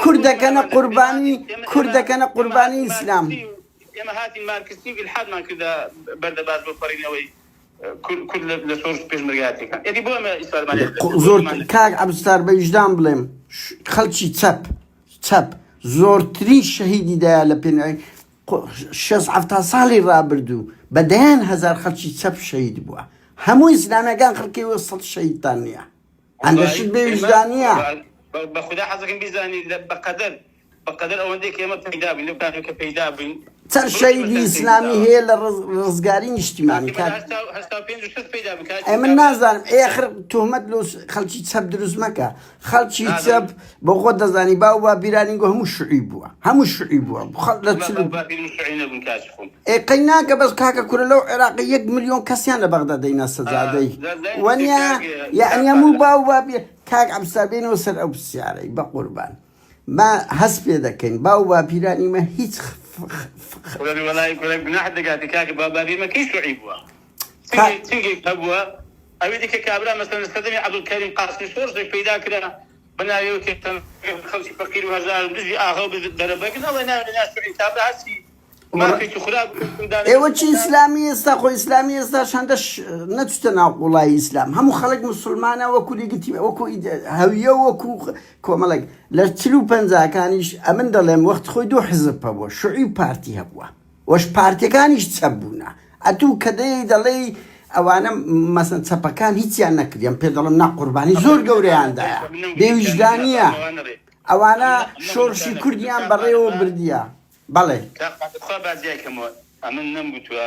کوردەکەنە قوربانی کوردەکەنە قوربانی ئیسلام. ئێمە هاتین مارکسی و ئیلحادمان کردە بەردەباز بۆ پەڕینەوەی کورد لە شۆڕش پێشمەرگایەتیەکان ئێدی بۆ ئێمە ئیسفادەمان لێ نەکرد زۆر کاک عەبدولستار بە ویژدان بڵێم خەڵکی چەپ چەپ زۆرترین شەهیدی دایە لە پێناوی شێست حەفتا ساڵی ڕابردوو بە دەیان هەزار خەڵکی چەپ شەهید بووە هەموو ئیسلامیەکان خەڵکی وە سەد شەهیدتان نییە هەندە شت بێ ویژدانیە. بەخودا حەزەکەم بیزانی بەقەدەر بەقەدەر ئەوەندەی کە ئێمە پەیدا بووین لەو کاتەی کە پەیدا بووین چەند شەهیدی ئیسلامی هەیە لە ڕزگاری نیشتیمانی کاک ئەی من نازانم ئێ ئەخر تۆمەت لۆ خەڵکی چەپ دروست مەکە خەڵکی چەپ بۆ خۆت دەزانی باو باپیرانی گۆ هەموو شوعی بووە هەموو شوعی بووە خەڵ لە چل ئێ قەی ناکە بەس کاکە کورە لەو عێراقی 1 ملیۆن کەسیان لە بەغدا دەینا سەجادەی وەنیا یعنی هەموو باو باپیر کاک عەبدولستار بێنەوە سەر ئەو پرسیارەی بە قوربان ما هەست پێ دەکەین باو باپیرانی مە هیچ وەڵای کورە گوناحت دەگاتێ کاکە باو باپیر مە کەی شوعی بووە چنگێک هەبووە ئەوی دیکە کابرا مەسەلەن لە سەردەمی عەبدولکەریم قاسمی شۆڕشێک پەیدا کرا بە ناوی ئەو کە خەڵکی فەقیر و هەژار و دژی ئاغا و دەرەبەگن ئەڵێ ناوی لەنا شوعی کابرا هەرچی مافێکی خراپ ئێوە چی ئیسلامی ئێستا خۆ ئیسلامی ئێستاش هەندە نەچوتە ناو قوڵایی ئیسلام هەموو خەڵک مسلمانە وەکو لیگتی وەکو هەویە وەکو کۆمەڵێک لە چل و پەنجاکانیش ئەمن دەڵێم وەخت خۆی دوو حزب هەبووە شوعی و پارتی هەبووە وەش پارتیەکانیش چەپ بوونە ئەتوو کە دێی دەڵێی ئەوانە مەسەن چەپەکان هیچیان نەکردیان پێ دەڵم نا قوربانی زۆر گەورەیان دایە بێ ویژدانیە ئەوانە شۆڕشی کوردیان بەڕێوە بردیە بەڵێ. کاک قادر خوا با جیای کەمەوە ئەمن نەم گوتوە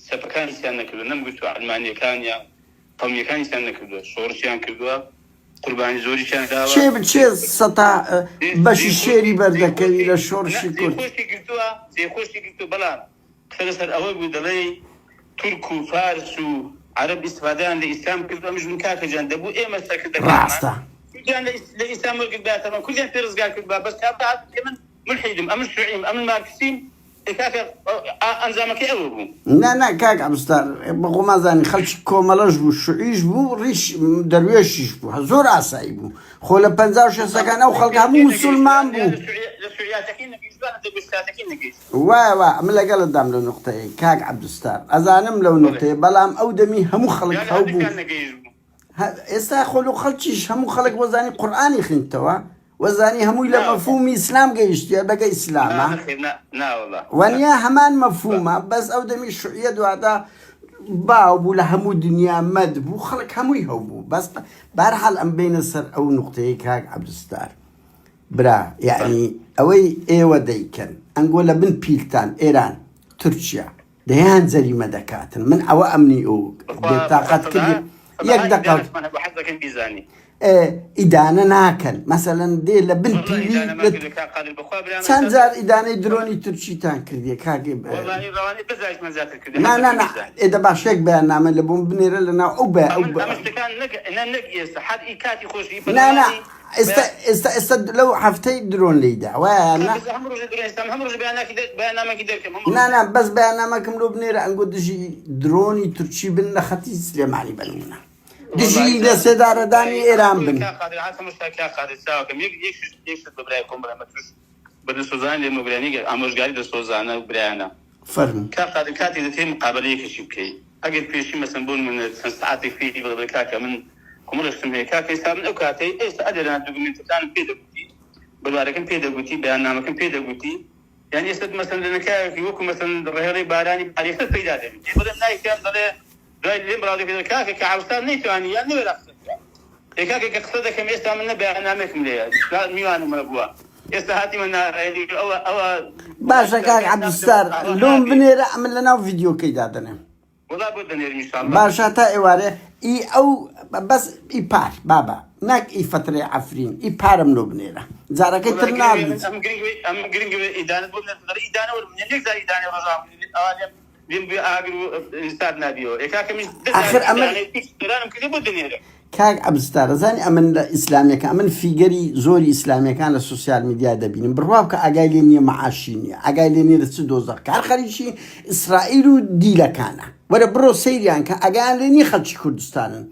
چەپەکان هیچیان نەکردوە نەم گوتوە عەلمانیەکان یا قەومیەکان هیچیان نەکردوە شۆڕشیان کردوە قوربانی زۆریشیان داوە. کێ کێ سەتا بەشی شێری بەردەکەوی لە شۆڕشی کورد. جێ خۆشی گرتووە جێ خۆشی گرتووە بەڵام قسە لەسەر ئەوە بوو دەڵێی تورک و فارس و عەرەب ئیستفادەیان لە ئیسلام کردووە ئەمش من کاکە گیان دەبوو ئێمە سەرکردەکانمان ڕاستە. کوردیان لە ئیسلام وەرگرتبایەتەوە کوردیان پێ ڕزگار کردبا بەس کابرا هات وتی من مولحیدم ئەمن شوعیم ئەمن مارکسیم ئێ کاکە ئەنجامەکەی ئەوە بوو. نا نا کاک عەبدولستار بەخۆمان زانی خەڵکی کۆمەڵەش بوو شوعیش بوو ڕیش دەروێشیش بوو هە زۆر ئاسایی بوو خۆ لە 50 و شەستەکان ئەو خەڵکە هەموو موسوڵمان بوو. وایە وایە ئەمن لەگەڵت دام لەو نوقتەیەی کاک عەبدولستار ئەزانم لەو نوقتەیە بەڵام ئەو دەمی هەموو خەڵک هەبوو ئێستا خۆ لۆ خەڵکیش هەموو خەڵک وەزانی قورئانی خوێندتەوە وەزانی هەمووی لە مەفهومی ئیسلام گەیشتیە بەگە ئیسلامە وەنیا هەمان مەفهومە بەس ئەو دەمی شوعیە دواتە باو بوو لە هەموو دنیا مەد بوو خەڵک هەمووی هەبوو بەس بارحاڵ ئەم بینە سەر ئەو نقطەیە کاک عەبدولستار برا یعنی ئەوەی ئێوە دەیکەن ئەنگۆ لە بن پیلتان ئێران تورکیا دەیان جەریمە دەکاتن من ئەوە ئەمنی ئەو بێتاقەت کردی یەک دەقە ئیدانە ناکەن مەسەلەن دێ لە بن پیلی چەند جار ئیدانەی درۆنی تورکیتان کردیە کاک نا نا نا ئێ دە باش یەک بەیاننامە لە بۆم بنێرە لە ناو ئەو بە ئەو نا نا ئێستا ئێستا ئێستا لەو هەفتەی درۆن لێیدا وایە یان نا؟ نا نا بەس بەیاننامەکەم لۆ بنێرە ئەنگۆ دژی درۆنی تورکی بن لە خەتی سلێمانی بە نمونە دژی لە سێدارەدانی ئێران بن. فەرموو. کاک قادر کاتێک دەتەوێ مقابەلە یەکێکی بکەی ئەگەر پێشی مەسەن بۆ نمونە چەند سەعاتێک پێی بڵێ بڵێ کاکە من کۆمەڵێک شتم هەیە کاکە ئێستا من ئەو کاتەی ئێستا ئەگەر دوگمێنتەکانم پێ دەگوتی بڕیارەکەم پێ دەگوتی بەیاننامەکەم پێ دەگوتی یان ئێستا مەسەن لە نەکاوێکی وەکو مەسەن ڕێڵی بارانی پارێکە پەیدا دەبێت جێ بڵێم نایکەم دەڵێ دوای لێم بڵاو دەکرێت کاکە کە عەوستان نەیتوانی یان نەوێرا قسە بکا ئێ کاکە کە قسە دەکەم ئێستا من نە بەیاننامەیەکم لێیە میوانم هەبووە ئێستا هاتیمە ناڕێنی ئەوە ئەوە باشە کاک عەبدولستار لۆم بنێرە ئەمن لەناو ڤیدیۆکەی دادەنێم. وەڵا بۆت دەنێرم ئینشاڵڵا. باشە تا ئێوارێ ئی ئەو بەس ئی پار بابە ناک ئی فەترەی عەفرین ئی پارم لۆ بنێرە جارەکەی تر ناردیت. ئەم گرنگ ئەم گرنگ ئیدانەت بۆ بنێرم دەڵێ ئیدانە وەربگرن یەک جار ئیدانەی ڕۆژئاوا ئەوا لێم لێم بوێ ئاگر و سارد نابیەوە ئێ کاکە منیش دە جار ئاخر ئەمن ئیدانەی ئێرانم کردیە بۆت دەنێرم. کاک عەبدولستار ئەزانی ئەمن لە ئیسلامیەکان ئەمن figure ی زۆری ئیسلامیەکان لە social media دەبینم بڕوا بکە ئاگای لێ نییە معاشی نییە ئاگای لێ نییە لە چ دۆزەخ کار خەریکی ئیسرائیل و دیلەکانە وەرە بڕۆ سەیریان کە ئاگایان لێ نییە خەڵکی کوردستانن.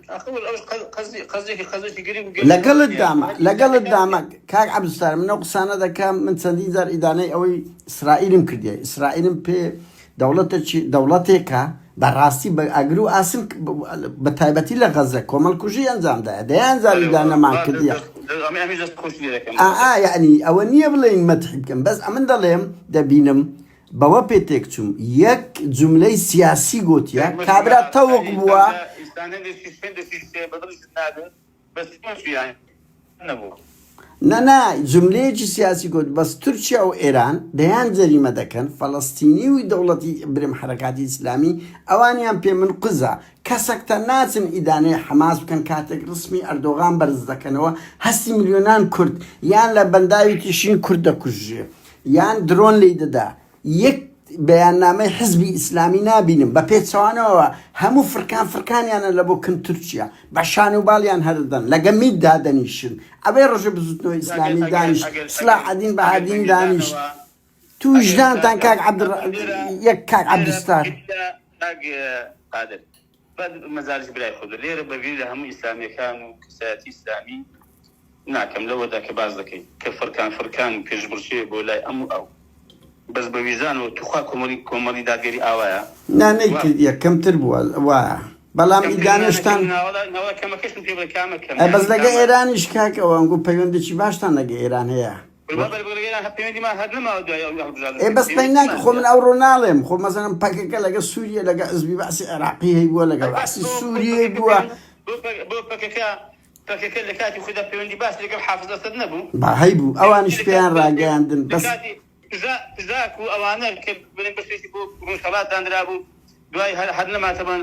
لەگەڵت دامە لەگەڵت دامە کاک عەبدولستار من ئەو قسانە دەکەم من چەندین جار ئیدانەی ئەوەی ئیسرائیلم کردیە ئیسرائیلم پێ دەوڵەتەکی دەوڵەتێکە بە ڕاستی بە ئاگر و ئاسن بە تایبەتی لە غەزە کۆمەڵکوژی ئەنجامدایە دەیان جار ئیدانەمان کردیە ئا یعنی ئەوە نییە بڵێین مەدحی بکەم بەس ئەمن دەڵێم دەبینم بەوە پێ تێکچووم یەک جوملەی سیاسی گۆتیە کابرا تەوق بووە. نا نا جوملەیەکی سیاسی گۆت بەس تورکیا و ئێران دەیان جەریمە دەکەن فەلەستینی و دەوڵەتی برم حەرەکاتی ئیسلامی ئەوانیان پێ من قوزە کەسەکتە ناچن ئیدانەی حەماس بکەن کاتێک ڕسمی ئەردۆغان بەرز دەکەنەوە هەستی ملیۆنان کورد یان لە بەنداوی تشرین کورد دەکوژرێ یان درۆن لێی دەدا یەک بەیاننامەی حزبی ئیسلامی نابینم بە پێچەوانەوە هەموو فرکان فرکانیانە لە بۆ کن تورکیا بە شان و باڵیان هەردەن لەگە میت دادەنیشن ئەوەی ڕۆژە بزوتنەوەی ئیسلامی دانیشت سلاحەدین بەهادین دانیشت تو ویژدانتان کاک عبد یەک کاک عبدالستار. کاک قادر بەد مەزارش برای خۆت لێرە بەرگری لە هەموو ئیسلامیەکان و کەسایەتی ئیسلامی ناکەم لەوەدا کە باس دەکەی کە فڕکان فڕکان و پێشبڕکێ بۆ لای ئەم و ئەو بەس بە ویژدانەوە توخوا کۆمەڵی کۆمەڵی دادگەری ئاوایە؟ نا نەیکردیە کەمتر بووە وایە بەڵام ئیدانەشتان ناوەڵا کەمەکەشم پێ بڵێ کامە کەم ئەی بەس لەگە ئێرانیش کاک ئەوە پەیوەندێکی باشتان لەگە ئێران هەیە. ئێ بەس پەی ناکە خۆ من ئەوڕۆ ناڵێم خۆ مەسەلەن پەکەکە لەگە سوریە لەگە حزبی بەعسی عێراقی هەیبووە لەگە بەعسی سوریە بووە. با هەیبوو ئەوانیش پێیان ڕاگەیاندن بەس. پژاک و ئەوانە کە بڵێن بەشێکی بۆ ڕۆژهەڵات دانرابوو دوای هەر هەر نەما تەبعەن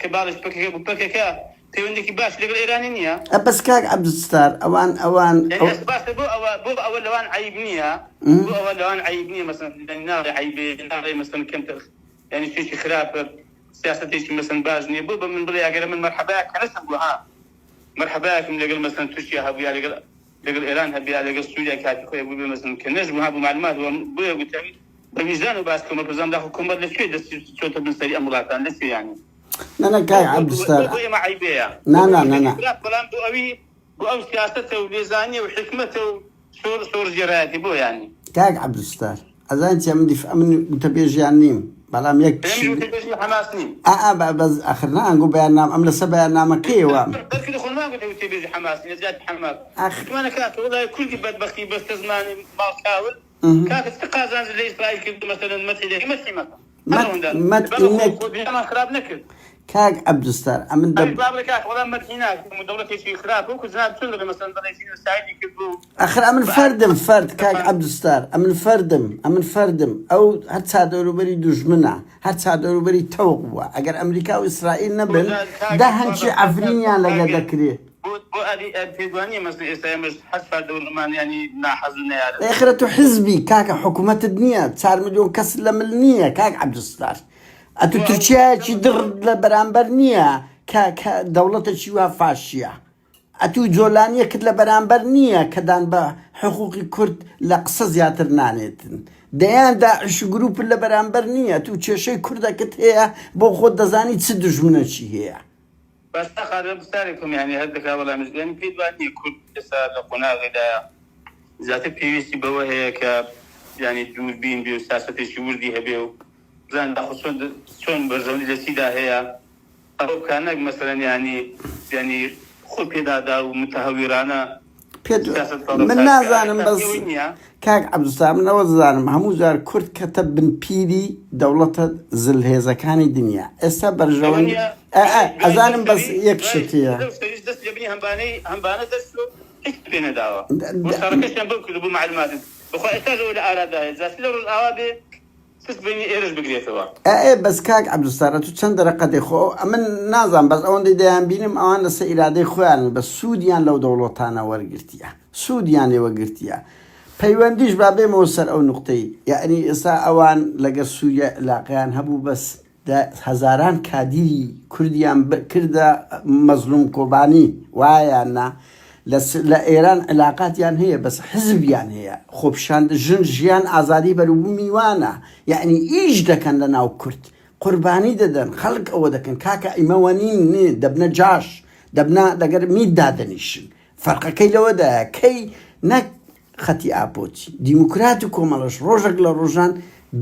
کە باڵێکی پەکەکە بوو پەکەکە پەیوەندێکی باش لەگەڵ ئێرانی نییە. ئە بەس کاک عەبدولستار ئەوان ئەوان یانی ئەو. ئەس باشە بۆ ئەوە بۆ ئەوە لەوان عەیب نییە بۆ ئەوە لەوان عەیب نییە مەسەن یانی ناڵێ عەیبێ ناڵێ مەسەن کەمتر یانی شتێکی خراپە سیاسەتێکی مەسەن باش نییە بۆ بە من بڵێ ئەگەر من مەرحەبایەک کە نەچم بوو ها مەرحەبایەکم لەگەڵ مەسەن تورکیا هەبوو یا لەگەڵ لەگەڵ ئێران هەبێ یا لەگەڵ سوریا کاتی خۆی بووبێ مەسەن کە نەشبوو ها بۆ معلومات وە بۆیە گوتم بە ویژدانەوە باس کەم بزانم داخۆ کۆمەڵ لە کوێ دەستی چۆتە بن سەری ئەم وڵاتان لە کوێ یانی نا نا کاک عەبدولستار بۆ ئێمە عەیبەیە نا نا نا نا خراپ بەڵام بۆ ئەوی بۆ ئەو سیاسەتە و لێزانیە و حیکمەتە و شۆڕ شۆڕشگێڕایەتی بۆ یانی. کاک عەبدولستار ئەزانی چیە من دیف ئەمن وتەبێژیان نیم بەڵام یەک ئێ من وتەبێژی حەماس نیم. ئا ئا بە بەس ئەخر نا ئەنگۆ بەیاننامە ئەم لەسەر بەیاننامەکەیە وام. دەرکردی خۆ ناگوتێ وتەبێژی حەماس نیم لە جیاتی حەماس ئەخ. وتمانە کاکە وەڵای کوردی بەدبەختی بەستەزمانی ماڵ کاول کاکە چ قازانجت لە ئیسرائیل کرد مەسەلەن مەتحی دەکەی مەتحی مەکە. مەت مەت نەک. کاک عەبدولستار ئەمن دە. ئەخر ئەمن فەردم فەرد کاک عەبدولستار ئەمن فەردم ئەمن فەردم ئەو هەر چا دەوروبەری دوژمنە هەر چا دەوروبەری تەوق بووە ئەگەر ئەمریکا و ئیسرائیل نەبن دە هەنچی عەفرینیان لەگە دەکرێ. ئێخرە تو حزبی کاکە حکومەتت نییە 4 ملیۆن کەست لە مل نییە کاک عەبدولستار ئەتو تورکیایەکی دڕ لە بەرامبەر نییە کە کە دەوڵەتێکی وا فاشیە ئەتو جۆلانیەکت لە بەرامبەر نییە کە دان بە حقوقی کورد لە قسە زیاتر نانێتن دەیان داعش و گروپت لە بەرامبەر نییە تو کێشەی کوردەکت هەیە بۆ خۆت دەزانی چ دوژمنەکی هەیە. باشە خاتون من پرسیارێک بکەم یانی هەر دەکرا وەڵامیش بدەن پێت وا نییە کورد ئێستا لە قۆناغێدایە زیاتر پێویستی بەوە هەیە کە یانی دووربین بێ و سیاسەتێکی وردی هەبێ و بزانێ داخۆ چۆن چۆن بەرژەوەندی لە چیدا هەیە ئەوە بکا نەک مەسەلەن یانی یانی خۆی پێدادا و متهورانە پێت سیاسەت فەڕ من بکات کە نازانم ئێستا بەس پێوەی نییە. کاک عەبدولستار من ئەوە دەزانم هەموو جار کورد کەتە بن پیری دەوڵەتە زلهێزەکانی دنیا ئێستا ئەوە بەرژەوەندی نییە ئە ئە دوای دوای لەو ئەزانم بەس سەری یەک دوای شت هەیە لەو سەریش دەست لە بنی هەمبانەی هەمبانە دەرچووە و هیچ پێ نەداوە و د شەڕەکەشیان بەو کردووە بۆ مەعلوماتت بەخوا ئێستاش ئەوە لە ئارادایە جا چ لە ڕۆژئاوا بێ چ سبەینێ ئێرەش بگرێتەوە. ئە ئێ بەس کاک عەبدولستار ئەتوو چەند دەرەقەتێ خۆ ئەو ئەمن نازانم بەس ئەوەندەی دەیان بینم ئەوان لەسەر ئیرادەی خۆیانن بەس سوودیان لەو دەوڵەتانە وەرگرتیە سوودیان لێ وەگرتیە پەیوەندیش با بێمەوە سەر ئەو نوقتەی یەعنی ئێستا ئەوان لەگەر سووریا ئیلاقەیان هەبوو بەس. هەزاران کادیری کوردیان کردە مەزلوم کۆبانی وایە یان نا؟ لە ئێران عیلاقاتیان هەیە بەس حزبیان هەیە خۆپیشاند ژن ژیان ئازادی بەروبوومی وانە یەعنی ئیش دەکەن لە ناو کورد قوربانی دەدەن خەڵک ئەوە دەکەن کاکە ئیمە وەنین دەبنە جاش دەبنە لەگەر میت دادەنیشن فەرقەکەی لەوەدایە کەی نەک خەتی ئاپۆچی دیموکرات و کۆمەڵەش ڕۆژەک لە ڕۆژان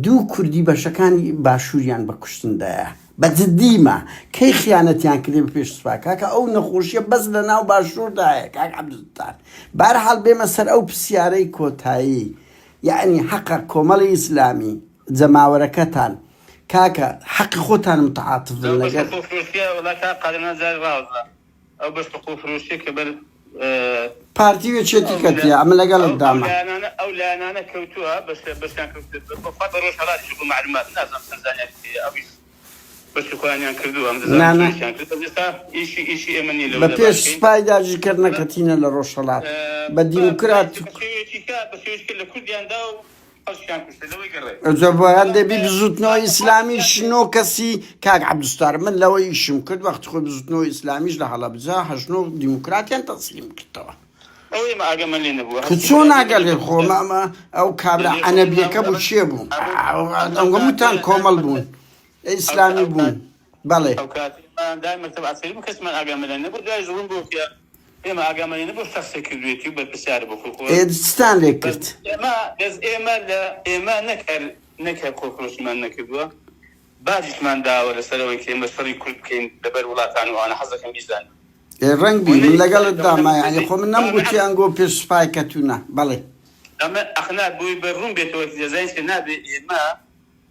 دوو کوردی بەشەکانی باشووریان بە کوشتن دایە بە جدیمە کەی خیانەتیان کردێ بە پێش سوپا کاکە ئەو نەخۆشیە بەس لە ناو باشووردایە کاک عەبدولستار بارحاڵ بێمە سەر ئەو پرسیارەی کۆتایی یەعنی حەقە کۆمەڵی ئیسلامی جەماوەرەکەتان کاکە حەقی خۆتان متعاتف بن ئەو بەشە لەگەر خۆفرۆشیە وەڵا کاک قادر نازاری ڕاوەزا ئەو بەشە خۆفرۆشیە کە بەر پارتی و یەکێتی کەتیە ئەمن لەگەڵت دامە. ئەو لایەنانە کەوتووە بەشیان کەوتووە بەخوا بە ڕۆژهەڵاتیش بۆ مەعلومات نازانم چەند زانیاری هەیە ئەویش بەشی خۆیانیان کردووە ئەم دەزانم چۆنیشیان کرد بەس ئێستا ئیشی ئیشی ئێمە نییە لەوە بە پێش سوپای داگیرکەر نەکەتینە لە ڕۆژهەڵات بە دیموکرات بە شێوەیەکی بە شێوەیەکی لە کوردیان دا و ئەوجا بۆیان دەبی بزوتنەوەی ئیسلامیش نۆ کەسی کاک عەبدولستار من لەوە ئیشم کرد وەختی خۆی بزوتنەوەی ئیسلامیش لە هەڵەبجە هەشت نۆ دیموکراتیان تەسلیم کردەوە. خۆ چۆن ئاگا لێ خۆ ئەو کابرا عەنەبیەکە بوو کێ بوو ئەوگەموتان کۆمەڵ بوون ئیسلامی بوون بەڵێ. ئێمە ئاگامان لێ نەبوو شەخسێک کردوویەتی و بەرپرسیارە بۆ خۆی خۆ ئێ چتان لێ کرد؟ ئێمە دەست ئێمە لە ئێمە نەک هەر نەک هەر خۆفرۆشیمان نەکردووە باجیشمان داوە لەسەر ئەوەی کە ئێمە شەڕی کورد بکەین لەبەر وڵاتان و ئەوانە حەز دەکەم بیزانن. ئێ ڕەنگ بی من لەگەڵت دامە یانی خۆ من نەمگوتی ئەنگۆ پێش سوپای کەتوونە بەڵێ. ئەمە ئەخنا بۆی بە ڕوون بێتەوە دەزانین کە نابێ ئێمە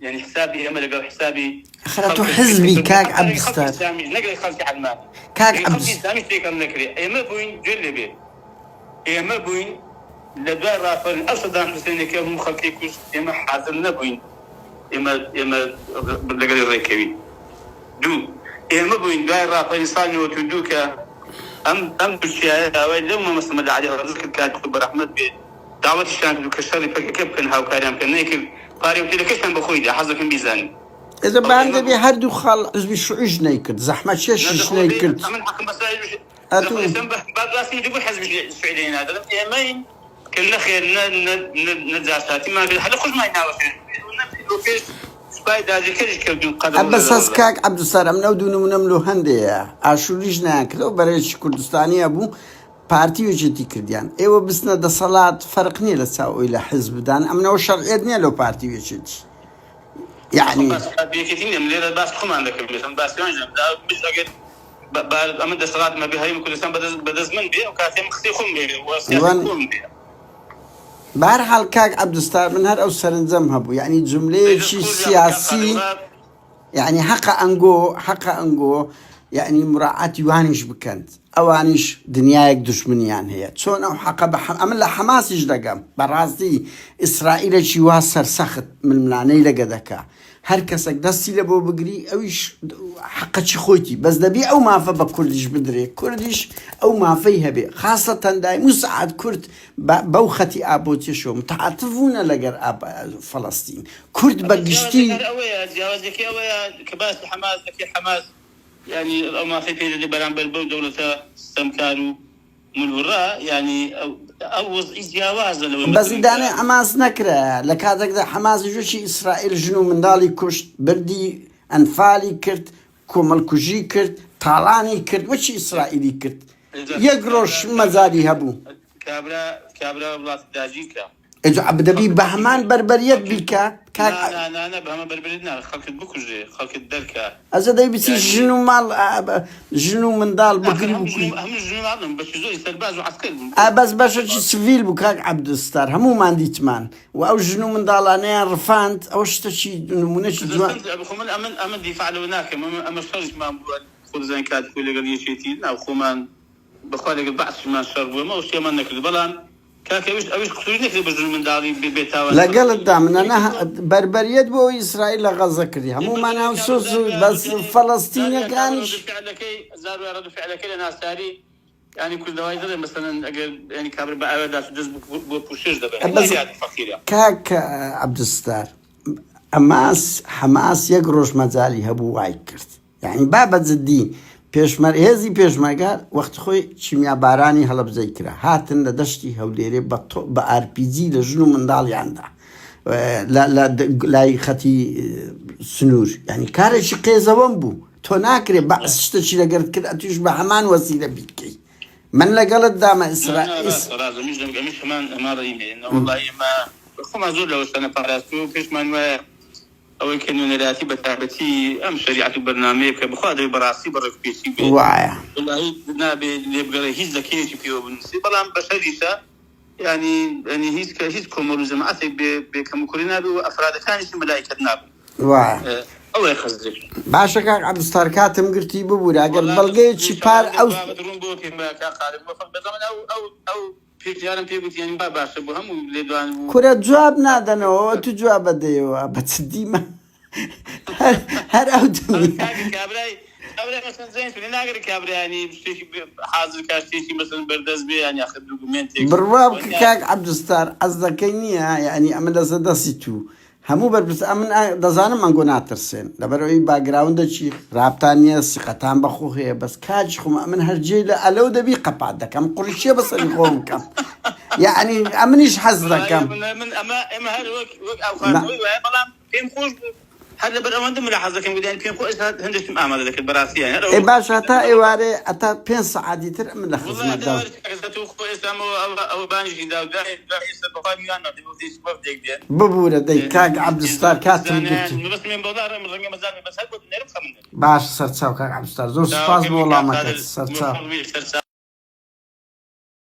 یانی حسابی ئێمە لەگەڵ حسابی ئەخر تۆ حزبی کاک عەبدولستار. نەک لەگەڵ خەڵکی عەلمانی کاک لەگەڵ خەڵکی ئیسلامیش تێکەڵ نەکرێ. ئێمە بووین گوێ لێ بێ ئێمە بووین لە دوای ڕاپەرین ئەو سەدام حوسێنە کە هەموو خەڵکی کوشت ئێمە حازر نەبووین ئێمە ئێمە لەگەڵی ڕێکەوین. دوو ئێمە بووین دوای ڕاپەرین ساڵی 92 کە ئەم ئەم تورکیایە داوای لەو مامۆستا مەلا عەلی ڕەزا کرد کاک بەڕەحمەت بێ داوەتیشیان کرد کە شەڕی پەکەکە بکەن هاوکاریان بکەن نەیکرد پارەی ئوتێلەکەشیان بە خۆی دا حەز دەکەم بیزانن. ئێجا بان دەبێ هەردوو خاڵ حزبی شوعیش نەیکرد زەحمەتکێشیش نەیکرد. ئەمن حەقم بەسەر ئەتوو. با باسی دوو حزبی شوعی لێ نادەم ئێمەین کە نەخێر نە نە نە نە جاشاتیمان کرد هەر لە خۆشمان ناوەشێن نە بۆ پێش سوپای داگیرکەریش کەوتین قەدەم ئە بەس هەست کاک عەبدولستار ئەمن ئەو دوو نمونەم لۆ هەندێیە ئاشوریش نەیان کرد ئەو بەرەیەکی کوردستانیە بوو پارتی و یەکێتی کردیان ئێوە بچنە دەسەڵات فەرق نیە لە چاو ئەوی لە حزب دان ئەمنەوە شەرعیەت نیە لۆ پارتی و یەکێتی یەعنی. باس پارتی یەکێتی نیە من لێرە باس خۆمان دەکەم لێرە باسی وانیش ناکەم دا مش ئەگەر با ئەمن دەسەڵاتم هەبێ هەرێمی کوردستان بەدەست بەدەست من بێ ئەو کاتێ من قسەی خۆم بێ و سیاسەتی خۆم بێ. بەهەرحاڵ کاک عەبدولستار من هەر ئەو سەرنجەم هەبوو یەعنی جوملەیەکی سیاسی. یەعنی حەقە ئەنگۆ حەقە ئەنگۆ یەعنی مراعاتی وانیش بکەن ئەوانیش دنیایەک دوشمنیان هەیە چۆن ئەو حەقە بە ئەمن لە حەماسیش دەگەم بەڕاستی ئیسرائیلێکی وا سەرسەخت ململانەی لەگە دەکا هەر کەسێک دەستی لە بۆ بگری ئەویش حەقەکی خۆیتی بەس دەبی ئەو مافە بە کوردیش بدرێ کوردیش ئەو مافەی هەبێ خاصەتەن دایم و سەعات کورد بەو خەتی ئاپۆچیشەوە متعاتف بوونە لەگەر فەڵەستین کورد بە گشتی. جیاوازیەکە هەر ئەوەیە جیاوازیەکەی ئەوەیە کە باسی حەماس دەکەی حەماس یانی ئەو مافەی پێ دەدەی بەرامبەر بەو دەوڵەتە ستەمکار و ملهوڕە یانی ئەو وەزعی جیاوازە لەوەی بەس ئیدانەی حەماس نەکرایە لە کاتێکدا حەماس وەکی ئیسرائیل ژن و منداڵی کوشت بردی ئەنفالی کرد کۆمەڵکوژی کرد تاڵانی کرد وەکی ئیسرائیلی کرد یەک ڕۆژ مەجالی هەبوو. کابرا کابرا وڵات داگیر کرا. ئەجا دەبی بە هەمان بەربەریەت بیکا کاک. نا نا نا بە هەمان بەربەریەت نا خەڵکت بکوژێ خەڵکت دەرکا. ئەجا دەی بچی ژن و ماڵ ژن و منداڵ بگری بکوژی. هەموو ژن و ماڵ نەبوو بەشی زۆری سەرباز و عەسکەر بوون. ئا بەس بەشەکی سڤیل بوو کاک عەبدولستار هەموومان دیتمان و ئەو ژن و منداڵانەیان ڕفاند ئەوە شتەکی نمونەکی جوان. خۆ من ئەمن ئەمن دیفاع لەوە ناکەم ئەمە ئەمە شەڕیشمان بووە خۆ دەزانی کاتی خۆی لەگەڵ یەکێتی نا خۆمان بەخوا لەگەڵ بەعسیشمان شەڕ بووە ئەمە ئەو شتەمان نەکرد بەڵام کاکە ئەویش ئەویش قسوری نەکرد بە ژن و منداڵی بێ بێتاوان لەگەڵت دا منە نە بەربەریەت بۆ ئەوەی ئیسرائیل لە غەزە کردی هەموومان هاوسۆز و بەس فەلەستینەکانیش. فعلەکەی زار و ڕەد فعلەکەی لە ناساری یانی کوردەواری دەڵێ مەسەلەن ئەگەر یانی کابرا بە ئاوێ داچوو دەست بۆ پوشێش دەبەن بەس کاک عەبدولستار. ئەماس حەماس یەک ڕۆژ مەجالی هەبوو وای کرد یعنی با بە جدی پێشمەر هێزی پێشمەرگە وەخت خۆی کیمیا بارانی هەڵەبجەی کرا هاتن لە دەشتی هەولێرێ بە تۆ بە ئارپیجی لە ژن و منداڵیاندا لە لە لای خەتی سنوور یعنی کارێکی قێزەوەم بوو تۆ ناکرێ بەعس شتەکی لەگەرت کرد ئەتوش بە هەمان وەسیلە بیکەی من لەگەڵت دامە ئیسرا خۆمان زۆر لەوە شتانە پاراستووە و پێشمان وایە ئەوەی کە نوێنەرایەتی بە تایبەتی ئەم شەریعەت و بەرنامەیە بکە بخوا دەبێ بەڕاستی بە ڕێکوپێکی بێ وایە. وەڵاهی نابێ لێ بگەڕێ هیچ لەکەیەکی پێوە بنووسێ بەڵام بەشەریشە یانی یانی هیچ کە هیچ کۆمەڵ و جەماعەتێک بێ بێ کەموکوڕی نابێ و ئەفرادەکانیشی مەلائیکەت نابن وایە. ئەوەیە قەزدێک. باشە کاک عەبدولستار کاتم گرتی ببورە ئەگەر وەڵا بەڵگەیەکی پار ئینشاڵڵا ئەو بابەت ڕوون بۆ پێم بە کاک قادر موفق بەس ئەمن ئەو ئەو ئەو پێشنیارم پێ گوتی یانی وا باشە بۆ هەموو لێدوان و کورە جواب نادەنەوە تو جواب ئەدەیەوە بە جدی مە هەر هەر ئەو دنیا. کاکە کابرای کابرای مەسەن زین سونی ناگرێ کابرایانی شتێکی حازر کا شتێکی مەسەن بەردەست بێ یان یاخد دوگمێنتێک بڕوا بکە کاک عەبدولستار عەزدەکەی نییە یانی ئەمە لەسەر دەستی تو هەموو بەرپرس ئەمن دەزانم ئەنگۆ ناترسێن لەبەرئەوەی باگراوندەکی خراپتان نیە سیقەتان بەخۆ هەیە بەس کاکی خۆم ئەمن هەر جێی لە ئەلەو دەبی قەپات دەکەم قوڕی کێ بەسەری خۆم بکەم یەعنی ئەمنیش حەز دەکەم. من ئەمە ئێمە هەر وەک وەک ئاو نا. خواردنەوەی وایە بەڵام پێم خۆش بوو هەر لەبەر ئەوەندە ملاحەزەکەم گوت یانی پێم خۆش ئێستا هەندێک شتم ئامادە دەکرد بەڕاستی یانی هەر ئێ ئەوە باشە هەتا ئێوارێ هەتا پێنج سەعاتی تر ئەمن لە وەڵا خزمەتدام. داوەری کاکە تۆ خۆ ئێستا ئەمە ئەوە ئەوە بانیشی دا و دوای دوای ئێستا بەخوا میوانمان دێ وەفدێکی وەفدێک دێن ببورە دەی کاک عەبدولستار کاتم گرتی. باش سەرچاو کاک عەبدولستار زۆر سوپاس بۆ وەڵامەکەت سەرچاو.